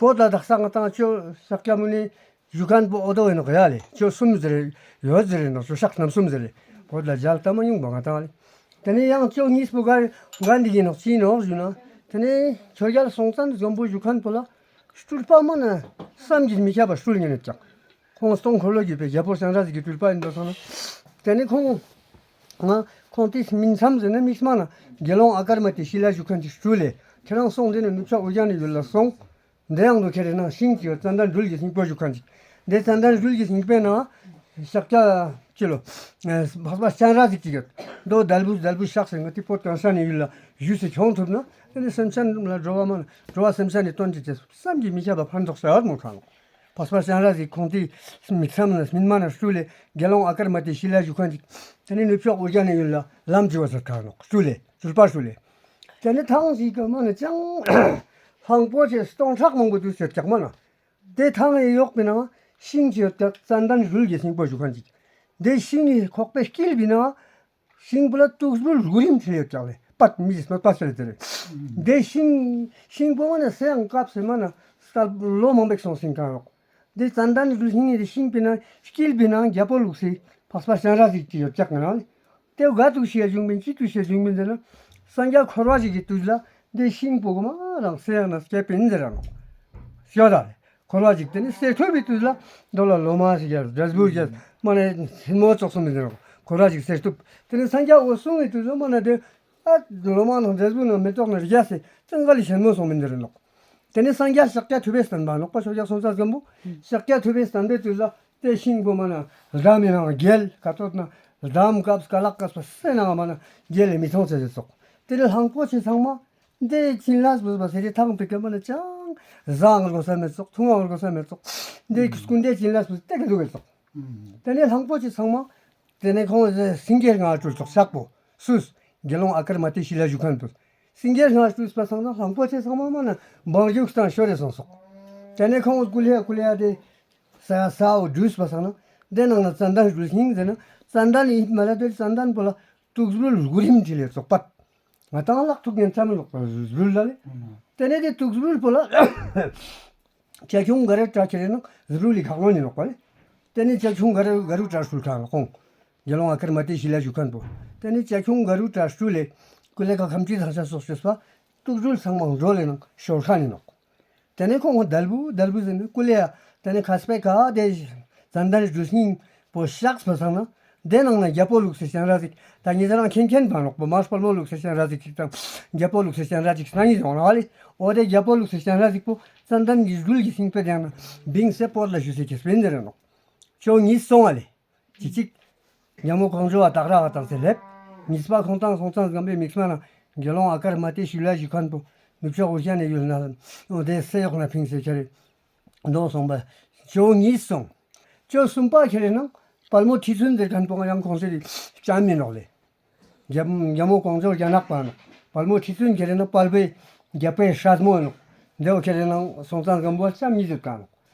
བོད་ལ་དག་ས་ང་དང་ཆོས་ཤཱཀྱ་མུ་ནི། ཞུ་མཁན་པོ་ཨོ་དོ་ཡིན་ནོག་ཡ་ལེ། ཅོ་གསུམ་ཟེར་ཡོད་ཟེར་ནོག་ཅོ་ཤག་རྣམ་གསུམ་ཟེར་ལེ། བོད་ལ་མཇལ་ལྟ་མ་མྱོང་པ་ང་དང་ལེ། དེ་ནས་ཡང་ཅོ་གཉིས་པོ་ག་ག་འདི་ཡིན་ནོག་ཅི་ཡིན་ནོག་ཞུ་ན། དེ་ནས་ཆོས་རྒྱལ་སྲོང་བཙན་སྒམ་པོ་ཞུ་མཁན་པོ་ལ་སྤྲུལ་པ་མ་ན་བསམ་གྱིས་མི་ཁྱབ་པ་སྤྲུལ་ངེས་ནས་ཀྱང་། ཁོང་སྟོང་འཁོར་ལོ་བརྒྱུད་པའི་རྒྱལ་པོ་སྤྱན་རས་གཟིགས་ཀྱི་སྤྲུལ་པ་ཡིན་པ་སོང་ན། དེ་ནས་ཁོང་། ང་ཁོང་དེ་སྨིན་མཚམས་ཟེར་ན་དམིགས་མ་ན་དགེ་སློང་ཨ་ཀརྨ་ཏི་ཤི་ལ་ཞུ་མཁན་ཅིག་སྤྲུལ་ལེ། ཁྱེད་རང་སོང་དེ་ནས་ནུབ་ཕྱོགས་ཨོ་རྒྱན་ནས་ཡུལ་ལ་སོང་། འདི་ཡང་དུ་ཁྱེད་རེ་ནང་ཤིང་གཅིག་ཡོད་ཙན་དན་སྦྲུལ་གྱི་སེང་པོ་བཞུགས་མཁན་ཅིག་འདི་ཙན་དན་སྦྲུལ་གྱི་སེང་པོའི་ནང་ཤཱཀྱ་ཅི་ལོ། འཕགས་པ་སྤྱན་རས་གཟིགས་ཅིག་ཡོད། མདོ་དལ་བུ་དལ་བུ་ཤག་ཟེར་ང་དེ་བོད་གངས་ཅན་ནས་ཡུལ་ལ་བཞུགས་སུ་བྱོན་ཐུབ་ན་དེ་ནི་སེམས་ཅན་ལ་འགྲོ་བ་མ་འགྲོ་བ་སེམས་ཅན་ནི་དོན་གྱི་ཚེ་བསམ་གྱིས་མི་ཁྱབ་པ་ཕན་ཐོགས་ཟེར་བར་མོ་ཁང་། འཕགས་པ་སྤྱན་རས་གཟིགས་ཁོང་དེ་མི་ཚམ་ན་སྨིན་མ་ན་སྤྲུལ་ལེ་དགེ་སློང་ཨ་ཀརྨ་ཏི་ཤི་ལ་ཞུ་མཁན་ཅིག་དེ་ནི་ནུབ་ཕྱོགས་ཨོ་རྒྱན་ནས་ཡུལ་ལ་ལམ་བྱི་བ་ཟེར་ཁ་ནོག་སྤྲུལ་ལེ་སྤྲུལ་པ་སྤྲུལ་ལེ། དེ་ནི་ཐང་ཞིག་གི་མ་ནི་ཅང་། གླང་པོ་ཆེ་སྟོང་ཕྲག་མང་པོ་དུས་ཟེར་ཀྱག་མ་ན། དེ་ཐང་ཡི་གཡོག་པའི་ནང་ཤིང་ཅིག་ཡོད་ཀྱག་ཙན་དན་སྦྲུལ་གྱི་སེང་པོ་བཞུགས་མཁན་ཅིག་དེ་ཤིང་ཡི་ཁོག་པའི་དཀྱིལ་པའི་ནང་། ཤིང་བུ་ལ་དུག་སྦྲུལ་དགུ་རིམ་ཁྲིད་ཡོད་ཀྱག་ལེ་པད་མི་ཡི་སྣོད་པ་ཟེར་དེ་རེད། དེ་ཤིང་ཤིང་བུ་མ་ན་སེ་ཡང་སྐབས་སེ་མ་ན་སྐལ་ལོ་མང་པོ་སོང་ཟིན་གང་ཡོག་དེ་ཙན་དན་སྦྲུལ་ཤིང་ཡི་ཤིང་པའི་ནང་དཀྱིལ་པའི་ནང་རྒྱལ་པོ་ལུགས་སི་འཕགས་པ་སྤྱན་རས་གཟིགས་ཀྱི་ཡོད་ཀྱག་ང་རང་ལེ། དེ་ག་དུ་ཤེས་བྱུང་མིན་ཅི་དུ་ཤེས་བྱུང་མིན་ཟེར་ན། སངས་རྒྱས་འཁོར་བ་ཞིག་གི་དུས་ལ་འདི་ཤིང་ཕོ་གོ་མ་རང་སེ་ཡང་ན་སྐྱེ་པིན་ཟེར་ར་ནོ། ཤོ་ད་ལེ། འཁོར་བ་ཞིག་དེ་ནི་སེ་ཐུབ་པའི་དུས་ལ་མདོ་ལ་ལོ་མ་ཞིག་ཡར་འབྲས་བུ་རྒྱས་མ་ནས་སེན་མོ་ཙོག་སོ་མི་ཟེར་ར་ནོ། འཁོར་བ་ཞིག་སེ་ཐུབ་དེ་ནི་སངས་རྒྱས་འོ་གསུང་བའི་དུས་ལ་མ་ན་དེ་ཨ་ལོ་མ་ནང་འབྲས་བུ་ནང་མེ་ཏོག་ནང་རྒྱས་སེ་ཙང་ག་ལི་སེན་མོ་སོང་མི་ཟེར་ར་ནོ། དེ་ནས་སངས་རྒྱས་ཤཱཀྱ་ཐུབ་པའི་བསྟན་པ་ནོག་པ་ཤཱཀྱ་སོང་ས་སྒམ་པོ། ཤཱཀྱ་ཐུབ་པའི་བསྟན་པའི་དུས་ལ་དེ་ཤིང་བུ་མ་ན་ལྡམ་ཡིན་ནང་རྒྱལ་ཁ་ཐོག་ན་ལྡམ་སྐབས་ཀ་ལག་སྐབས་པ་སེ་ནང་མ་ན་རྒྱལ་ལས་མི་ཐོང་ཚེ་ཟེར་ཙོག་དེ་ནས་གླང་པོ་ཆེ་ཚང་མ་འདི་ཕྱིན་ལ་སྤུས་པ་ཟེར་རེ་ཐང་པི་ཀ་མ་ན་ཅང་ཟ་ང་དགོས་ས་མེད་ཙོག་འཐུང་ང་དགོས་ས་མེད་ཙོག་འདི་སྐུ་འདི་ཕྱིན་ལ་སྤུས་སྟེ་ག་འདུག་གི་ཙོག་དེ་ནས་གླང་པོ་ཆེ་ཚང་མ། དེ་ནས་ཁོང་སེང་གེ་ལྔ་སྤྲུལ་ཙོག་ཤག་པོ་སུས་དགེ་སློང་ཨ་ཀརྨ་ཏི་ཤི་ལ་ཞུ་མཁན་དུ། སེང་གེ་ལྔ་སྤྲུལ་པ་སང་ན་གླང་པོ་ཆེ་ཚང་མ་མ་ན་འབངས་རྒྱུགས་སྟངས་ཤོར་རེ་སོང་སོག་དེ་ནས་ཁོང་ཀུ་ལེ་ཀུ་ལེ་དེ་ས་སའོ་འདྲུས་པ་སང་ན་དེ་ནང་ན་ཙན་དན་སྦྲུལ་ཤིང་ཟེར་ན་ཙན་དན་ཡིད་མ་ལ་དེ་ཙན་དན་པོ་ལ་དུག་སྦྲུལ་དགུ་རིམ་ཁྲིད་ལས་ཙོག་པད་ང་དང་ལག་ཐུག་ངན་ཚ་མི་ལོག་པ་སྦྲུལ་ལ་ལེ། དེ་ནས་དེ་དུག་སྦྲུལ་པོ་ལ། བྱ་ཁྱུང་ག་རེ་བྲ་ཁྱེར་ནང་རུ་ལི་ཁག་ལོན་ནི་ནོག་པ་ལེ། དེ་ནས་བྱ་ཁྱུང་ག་རུ་ག་རུ་བྲ་སུལ་ཁང་ལ་ཁོང་། དགེ་སློང་ཨ་ཀར་མ་ཏི་ཤི་ལ་ཞུ་མཁན་པོ། དེ་ནས་བྱ་ཁྱུང་ག་རུ་བྲ་སུལ་ལེ། ཀུ་ལེ་ཁ་ཁམ་ཅི་ཐང་ཆ་སོགས་ཤོད་པ། དུག་སྦྲུལ་ཚང་མ་འགྲོ་ལེ་ནང་ཤོར་ཁ་ནི་ནོག་དེ་ནས་ཁོང་དལ་བུ་དལ་བུ་ཟེར་ནས་ཀུ་ལེ་ཡ། དེ་ནས་ཁ་སྤེ་ཁ་དེ་ཙན་དན་གྲུ་སྙིང་པོ་བཤགས་པ་སང་ན། དེ་ནང་ན་རྒྱལ་པོ་ལུགས་སྲོལ་ཅན་ར་ཟིག་ད་ཉི་ཟེར་རང་མཁྱེན་མཁྱེན་པ་ནོག་པོ་མར་དཔལ་མོ་ལུགས་སྲོལ་ཅན་ར་ཟིག་ཅིག་དང་རྒྱལ་པོ་ལུགས་སྲོལ་ཅན་ར་ཅིག་སྣང་ཡིན་ཡོང་ར་ལེ། འོ་དེ་རྒྱལ་པོ་ལུགས་སྲོལ་ཅན་ར་ཟིག་པོ་ཙན་དན་གྱི་སྦྲུལ་གྱི་སྙིང་པོ་དེ་ནང་ན་བིང་སེ་བོར་ལ་ཞུ་སེ་ཁྱེར་སྤེན་དེ་རེད་ནོག་ཅོ་གཉིས་སོང་བ་ལེ། ཅི་གཅིག་རྒྱལ་མོ་ཀོང་ཇོ་བ་སྟག་ར་བ་དང་ཚེ་སླེབས། གཉིས་པ་ཁོང་ཏང་སོང་ཙང་སྒམ་པའི་མིག་སྨན་ན་དགེ་སློང་ཨ་ཀར་མ་ཏི་ཤུ་ལ་ཞུ་མཁན་པོ་ནུབ་ཕྱོགས་འུར་ཤ་ནས་ཡུལ་ན་འོ་དེ་སེ་གཡོག་ན་ཕིང་སེ་ཁྱེར་རེ་འདོང་སོང་པ། ཅོ་གཉིས་སོང་། ཅོ་གསུམ་པ་ཁྱེར་རེ་ནང་དཔལ་མོ་ཁྲི་བཙུན་དེ་མཁན་པོ་ཡང་ཁོང་ཚེ་རི་ཅམ་མིན་ནོག་ལེ། རྒྱལ་རྒྱལ་མོ་ཀོང་ཇོ་རྒྱ་ནག་པ་ནོག་དཔལ་མོ་ཁྲི་བཙུན་ཁྱེར་རེ་ནང་དཔལ་པོའི་རྒྱལ་པོའི་སྲས་མོ་ནོག་འདེའོ་ཁྱེར་རེ་ནང་སོང་ཙང་སྒམ་པོ་ཅམ་མིན་ཟེར་ག་ནོག་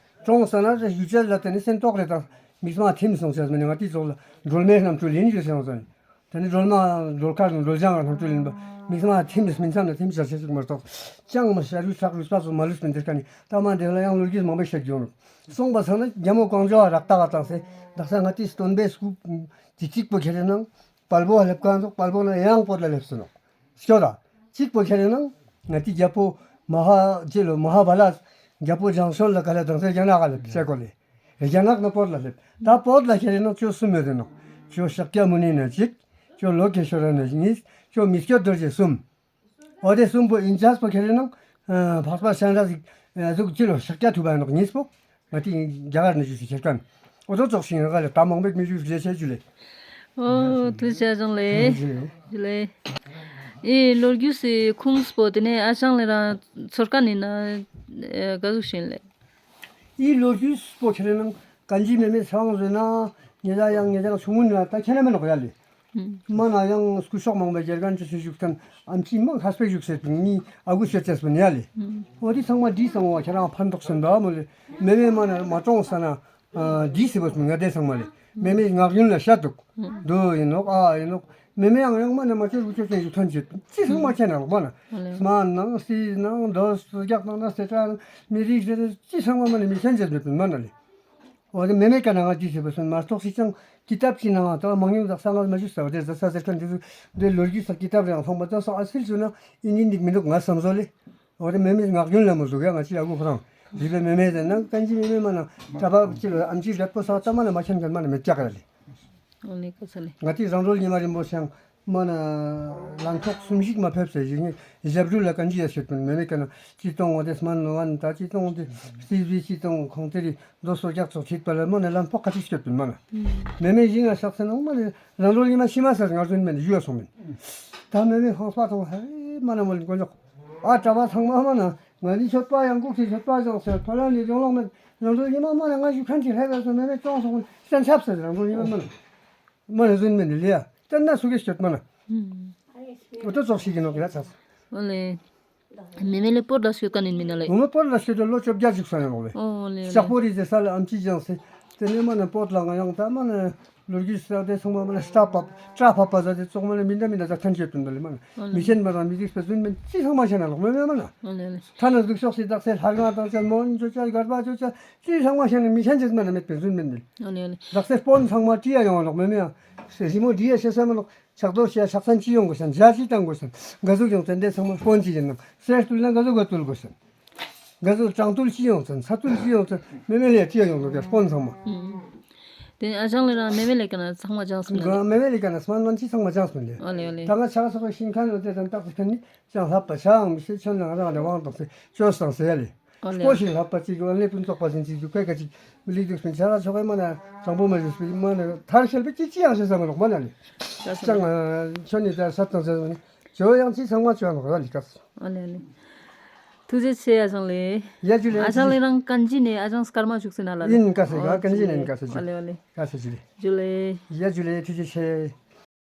གྲོངས་ས་ན་རེ་ཡུལ་ཅན་ལ་དེ་ནི་སེམས་རྟོགས་རེ་དང་མིག་མ་ཐིམ་སོང་ཟེར་མི་ནི་ང་དེའི་ཚོགས་ལ་སྒྲོལ་མའི་རྣམ་འཕྲུལ་ཡིན་ཞུ་སེང་ཟེར། དེ་ནི་སྒྲོལ་མ་སྒྲོལ་དཀར་དང་སྒྲོལ་ལྗང་རྣམ་འཕྲུལ་ཡིན་པ་མིག་མ་ཐིམ་མིག་མཚམས་ལ་ཐིམ་ཞར་ཆེ་ཞིག་མ་གཏོགས་ཅང་མ་ཤར་རུས་ཚག་རུས་པ་ཚོ་མ་ལུས་པའི་འདིར་ཀ་ནི་ད་མ་འདིར་ལ་ཡང་ལོ་རྒྱུས་མང་པོ་བཤད་རྒྱུ་ཡོང་སོང་པ་ཚང་ན་རྒྱལ་མོ་ཀོང་ཇོ་བ་རག་ཏག་དང་ཟེ་དག་ས་ང་དེའི་སྟོན་པའི་སྐུ་དེ་གཅིག་པོ་ཁྱེར་ནང་དཔལ་པོ་ལ་སླེབས་ག་འདུག་དཔལ་པོ་ན་ཡང་བོད་ལ་སླེབས་སོ་ནོག་སྐྱོ་ར། གཅིག་པོ་ཁྱེར་ན། ང་ཏི་རྒྱལ་པོ་མ་ཧ་ཅེ་ལོ་མ་ཧ་བ་ལ། རྒྱལ་པོ་ལྗང་སོན་ལ་ག་ལ་དང་ས་རྒྱ་ནག་ག་ལ་བྱེད་གོ་ལེ། རྒྱ་ནག་ན་བོད་ལ་སླེབས། ད་བོད་ལ་ཁྱེར་ན་ཅོ་གསུམ་ཡོད་དེ་ནོ། ཅོ་ཤཱཀྱ་མུ་ནི་ན་གཅིག་ཅོ་ལོ་ཀེ་ཤོ་ར་ན་གཉིས། ཅོ་མི་སྐྱོ་རྡོ་རྗེ་གསུམ། འོ་དེ་གསུམ་པོ་ཨིན་ཅཱས་པོ་ཁྱེར་ན། འཕགས་པ་སྤྱན་རས་གཟིགས་གཟུགས་ཅེ་ལོ་ཤཱཀྱ་ཐུབ་པ་ནོ་གཉིས་པོ། ང་དེ་རྒྱ་གར་ནས་བཞུགས་སུ་ཁྱེར་མཁན། འོ་ཚོ་ཚོགས་ཤིང་ར་ལ་ད་མང་པོས་མི་བཞུགས་ཞེས་བྱས་ཞུ་ལེ། ཨོ་ཐུགས་རྗེ་ཆེ་ཨ་ཅང་ལེ། ཞུ་ལེ། ཨེ་ལོ་རྒྱུས་སི་ཁུངས་པོ་དེ་ནས་ཨ་ཅང་ལེ་རང་ཚོར་ཀ་ནི་ན་ག་ཟུག་ཤིང་ལེ། ཨི་ལོ་རྒྱུས་པོ་ཁྱེར་ནང་གན་ཇི་མེ་མེ་ཚང་བཟོས་ན་ཉེ་ད་ཡང་ཉེ་ད་ཆུང་ངུ་ན་ད་ཁྱེད་ན་མེ་ནོག་ཡ་ལེ། མ་ན་ཡང་སྐུ་ཤོག་མང་པོ་རྒྱལ་ཁན་ཅི་སུ་བཞུགས་ཐན་ཨམ་ཆི་མང་ཁ་སྤེ་བཞུགས་ཟེར་དུ་ནི་ཨ་གུ་ཤོད་ཅེས་པོ་ནི་ཡ་ལེ། འོ་དི་ཚང་མ་དྲིས་སང་བ་ཁྱེད་རང་ཕན་ཐོགས་སེམས་པ་མོ་ལེ། མེ་མེ་མ་ན་མ་གྲོངས་ས་ན་དྲིས་ཟེར་བ་སུ་ང་དེ་ཚང་མ་ལེ། མེ་མེ་ངག་རྒྱུན་ལ་བཤད་འདུག་འདུ་ཡིན་ནོག་ཨ་ཡིན་ནོག་མེ་མེ་ཡང་ཡང་མ་ན་མ་ཅོ་རུ་ཅོ་ཅན་ཞུ་ཐན་ཅེ་ཅི་ཚང་མ་ཁྱེད་ན་ལོག་མ་ན་སྨན་ནང་སྲིད་ནང་རྡོ་སུ་རྒྱག་ནང་ན་སེ་ཏྲ་མི་རིགས་ཟེར་ཅི་ཚང་མ་མ་ན་མི་ཁྱེད་ཅེས་མེད་པའི་མ་ན་ལེ། འོ་དེ་མེ་མེ་ཀ་ན་ང་ཅི་ཟེར་བ་སོན་མ་གཏོགས་སྲིད་ཀྱང་ཀི་ཏབ་ཀྱི་ནང་ང་ད་མང་ཉུང་དག་ས་ང་མ་ཞུ་ས་བ་དེ་ཟ་ས་ཟེར་ཁན་དེ་ཚོ་འདི་ལོ་རྒྱུས་ས་ཀི་ཏབ་རེ་ཡང་མཐོང་པ་ཙང་སང་ཨ་སིལ་ཞུ་ན་ཨིན་ཨིན་འདུག་མི་འདུག་ང་བསམ་བཟོ་ལེ། འོ་དེ་མེ་མེ་ངག་རྒྱུན་ལ་མོ་ཟུག་ཡ་ང་ཅི་ཡ་གུ་ཁོ་རང་རིག་པའི་མེ་མེ་ཟེར་ན་ཀན་ཅི་མེ་མེ་མ་ན་གྲྭ་པ་ཅི་ལ་ཨམ་ཅི་རྒད་པོ་ས་ཙམ་མ་ན་མ་ཁྱེན་ཁན་མ་ན་མེད་ཀྱག་ལེ། འོ་ནི་ཀ་ས་ལེ། ང་ཏི་རང་གྲོལ་ཉི་མ་རིན་པོ་ཆེ་ཡང་མ་ན་ལང་ཐོག་སུམ་ཞིག་མ་ཕེབས་ཟེར་ཞིག་ནི་ཞབས་རུ་ལ་ཀན་ཅི་ཡ་ཤོད་པིན་མེ་མེ་ཀ་ན་ཅི་གཏོང་འོ་དེ་སྨན་ནོ་བ་ན་ད་ཅི་གཏོང་འོ་དེ་སྲིད་བི་ཅི་གཏོང་ཁོང་དེ་རི་རྡོ་སོ་རྒྱག་ཚོགས་ཁྲིད་པ་ལ་མ་ན་ལམ་ཕོག་ཁ་ཅིག་ཤོད་པིན་མ་ན། མེ་མེ་ཞིག་ང་ཤག་ས་ན་མ་ན་རང་གྲོལ་ཉི་མ་ཤི་མ་ས་ང་ཚོན་མེ་ན་ཡུ་ཡ་སོང་མིན། ད་མེ་མེ་ཧོང་སྤ་ཐོང་ཧ་མ་ན་མོ་ལིན་གོ་ཉོག་ཨ་གྲྭ་པ་ཚང་མ་མ་ན་ང་ནི་ཆོད་པ་ཡང་འགུག་ཅིག་ཆོད་པ་ཅང་ཟེར་ཐོ་ལ་ནི་ཡོང་ལོང་མེད། རང་གྲོལ་ཉི་མ་མ་ན་ང་ཞུ་ཁན་ཅིག་ཧེ་བས་སོ་མེ་མེ་ཅོང་སོང་སེམས་ཆབ་ཟེར་རང་གྲོལ་ཉི་མ་མ་ན། མ་ན་རྫུན་མེད་ནི་ལེ་ཡ་ཏན་ན་སུ་གེ་སྐྱོད་མ་ན། འོ་ཏོ་ཙོག་ཤིག་གི་ནོ་གི་ར་ཚ། འོ་ལེ། མེ་མེ་ལེ་སྤོར་ལ་སྐྱོད་ཀ་ནི་མི་ན་ལེ། འོ་མ་སྤོར་ལ་སྐྱོད་ལོ་བཅོ་བརྒྱད་ཅིག་སོང་ཡ་ལོག་ལེ། འོ་ལེ། ལྕགས་པོ་རི་ཟེར་ས་ལ་ཨམ་ཅི་ཅང་སེ། དེ་ནས་མ་ན་སྤོར་ལ་ང་ཡང་ད་མ་ན། ལོ་རྒྱུས་ས་དེ་ཚང་མ་མ་ན་སྐྲ་ཕབ་སྐྲ་ཕབ་པ་ཟ་དེ་ཙོག་མ་ན་མི་འདྲ་མི་འདྲ་ཟ་ཐན་ཆད་དུ་འདོད་ལེ་མ་ན། མི་ཤེས་མ་དང་མི་རིགས་པ་རྫུན་མིན་ཅི་ཚང་མ་ཤེས་ན་ལོག་མེད་མེད་མ་ན། ཨོ་ལེ་ཨོ་ལེ། ཐ་ན་གཟུགས་ཕྱོགས་སི་དག་སའི་ལྷ་ཁང་དང་ཅན་མོན་ཅོ་ཅ་སྒར་པ་ཅོ་ཅ་ཅི་ཚང་མ་ཤེས་ན་མི་ཤེས་ཅེས་མ་ན་མེད་པའི་རྫུན་མིན་ལེ། ཨོ་ལེ་ཨོ་ལེ། དག་སའི་སྤོན་ཚང་མ་ཅི་ཡ་ཡོང་ལོག་མེད་མེད་ཡ། རི་མོ་འདི་ཡ་ཤེས་ས་མ་ལོག་ཕྱག་རྡོར་ཤེས་ཕྱག་མཚན་ཅི་ཡོང་དགོས་སན་འཇའ་ཅི་བཏང་དགོས་སན་ག་ཟུག་ཡོང་ཚན་དེ་ཚང་མ་སྤོན་ཅི་ཡིན་ནམ་སེར་བཏུལ་ན་ག་ཟུག་ག་བཏུལ་དགོས་སན། ག་ཚོད་སྤྲང་ཐུལ་ཅི་ཡོང་ཚན་ཚ་ཐུལ་ཅི་ཡོང་ཚན་མེ་མེ་ལེ་ཅི་ཡོང་ལོ་དེ་སྤོན་ཚང་མ། དེ་ནས་ཨ་ཅང་ལེ་རང་མེ་མེ་ལེ་ཀ་ན་ཚང་མ་ཅང་སོང་ལེ། མེ་མེ་ལེ་ཀ་ན་སྨན་ལོན་ཅི་ཚང་མ་ཅང་སོང་ལེ། ཨོ་ལེ་ཨོ་ལེ། ད་ང་ཆ་ཚོགས་ཤིང་ཁ་ལོ་དེ་དང་རྟགས་ཚེ་ཁན་ནི་ཅང་ལྷབ་པ་ཆའང་མི་ཤེས་ཆོན་ན་ང་རང་ལེ་དབང་དང་ཚེ་ཅོས་དང་ཟེར་ཡ་ལེ། ཨོ་ལེ། སྤོ་ཞིང་ལྷབ་པ་ཅིག་ཨོ་ལེ་ཕུན་ཚོགས་པ་ཟིན་ཅིག་རྒྱུ་ཁའི་ཁ་ཅིག་མི་ལིག་འདུག་སྤིན་ཆ་ལ་ཆོག་གི་མ་ན་དྲང་པོ་མ་ཞུས་སྤིན་མ་ན་ཐར་ཤེལ་པའི་ཅི་ཅི་ཡང་ཤེས་ས་མ་ལོག་མ་ན་ལེ། ཅང་ཆོན་ནི་ད་ས་དང་ཟེར་ནི་ཇོ་ཡང་ཅི་ཚང་མ་ཅོ་ཡང་ལོག་ར་ལི་ཀ་སོ། ཨ་ལེ་ཨ་ལེ། ཐུགས་རྗེ་ཆེ་ཨ་ཅང་ལེ། ཡ་ཇུ་ལེ། ཨ་ཅང་ལེ་རང་ཀན་ཇི་ནས་ཨ་ཅང་སྐར་མ་བཞུགས་སེ་ན་ལ་ལེ། ཡིན་ཀ་སེ་ཨོ་ཀན་ཇི་ནས་ཡིན་ཀ་སེ་ཨ་ལེ་ཨ་ལེ། ཀ་སེ་ཇུ་ལེ། ཇུ་ལེ། ཡ་ཇུ་ལེ་ཐུགས་རྗེ་ཆེ།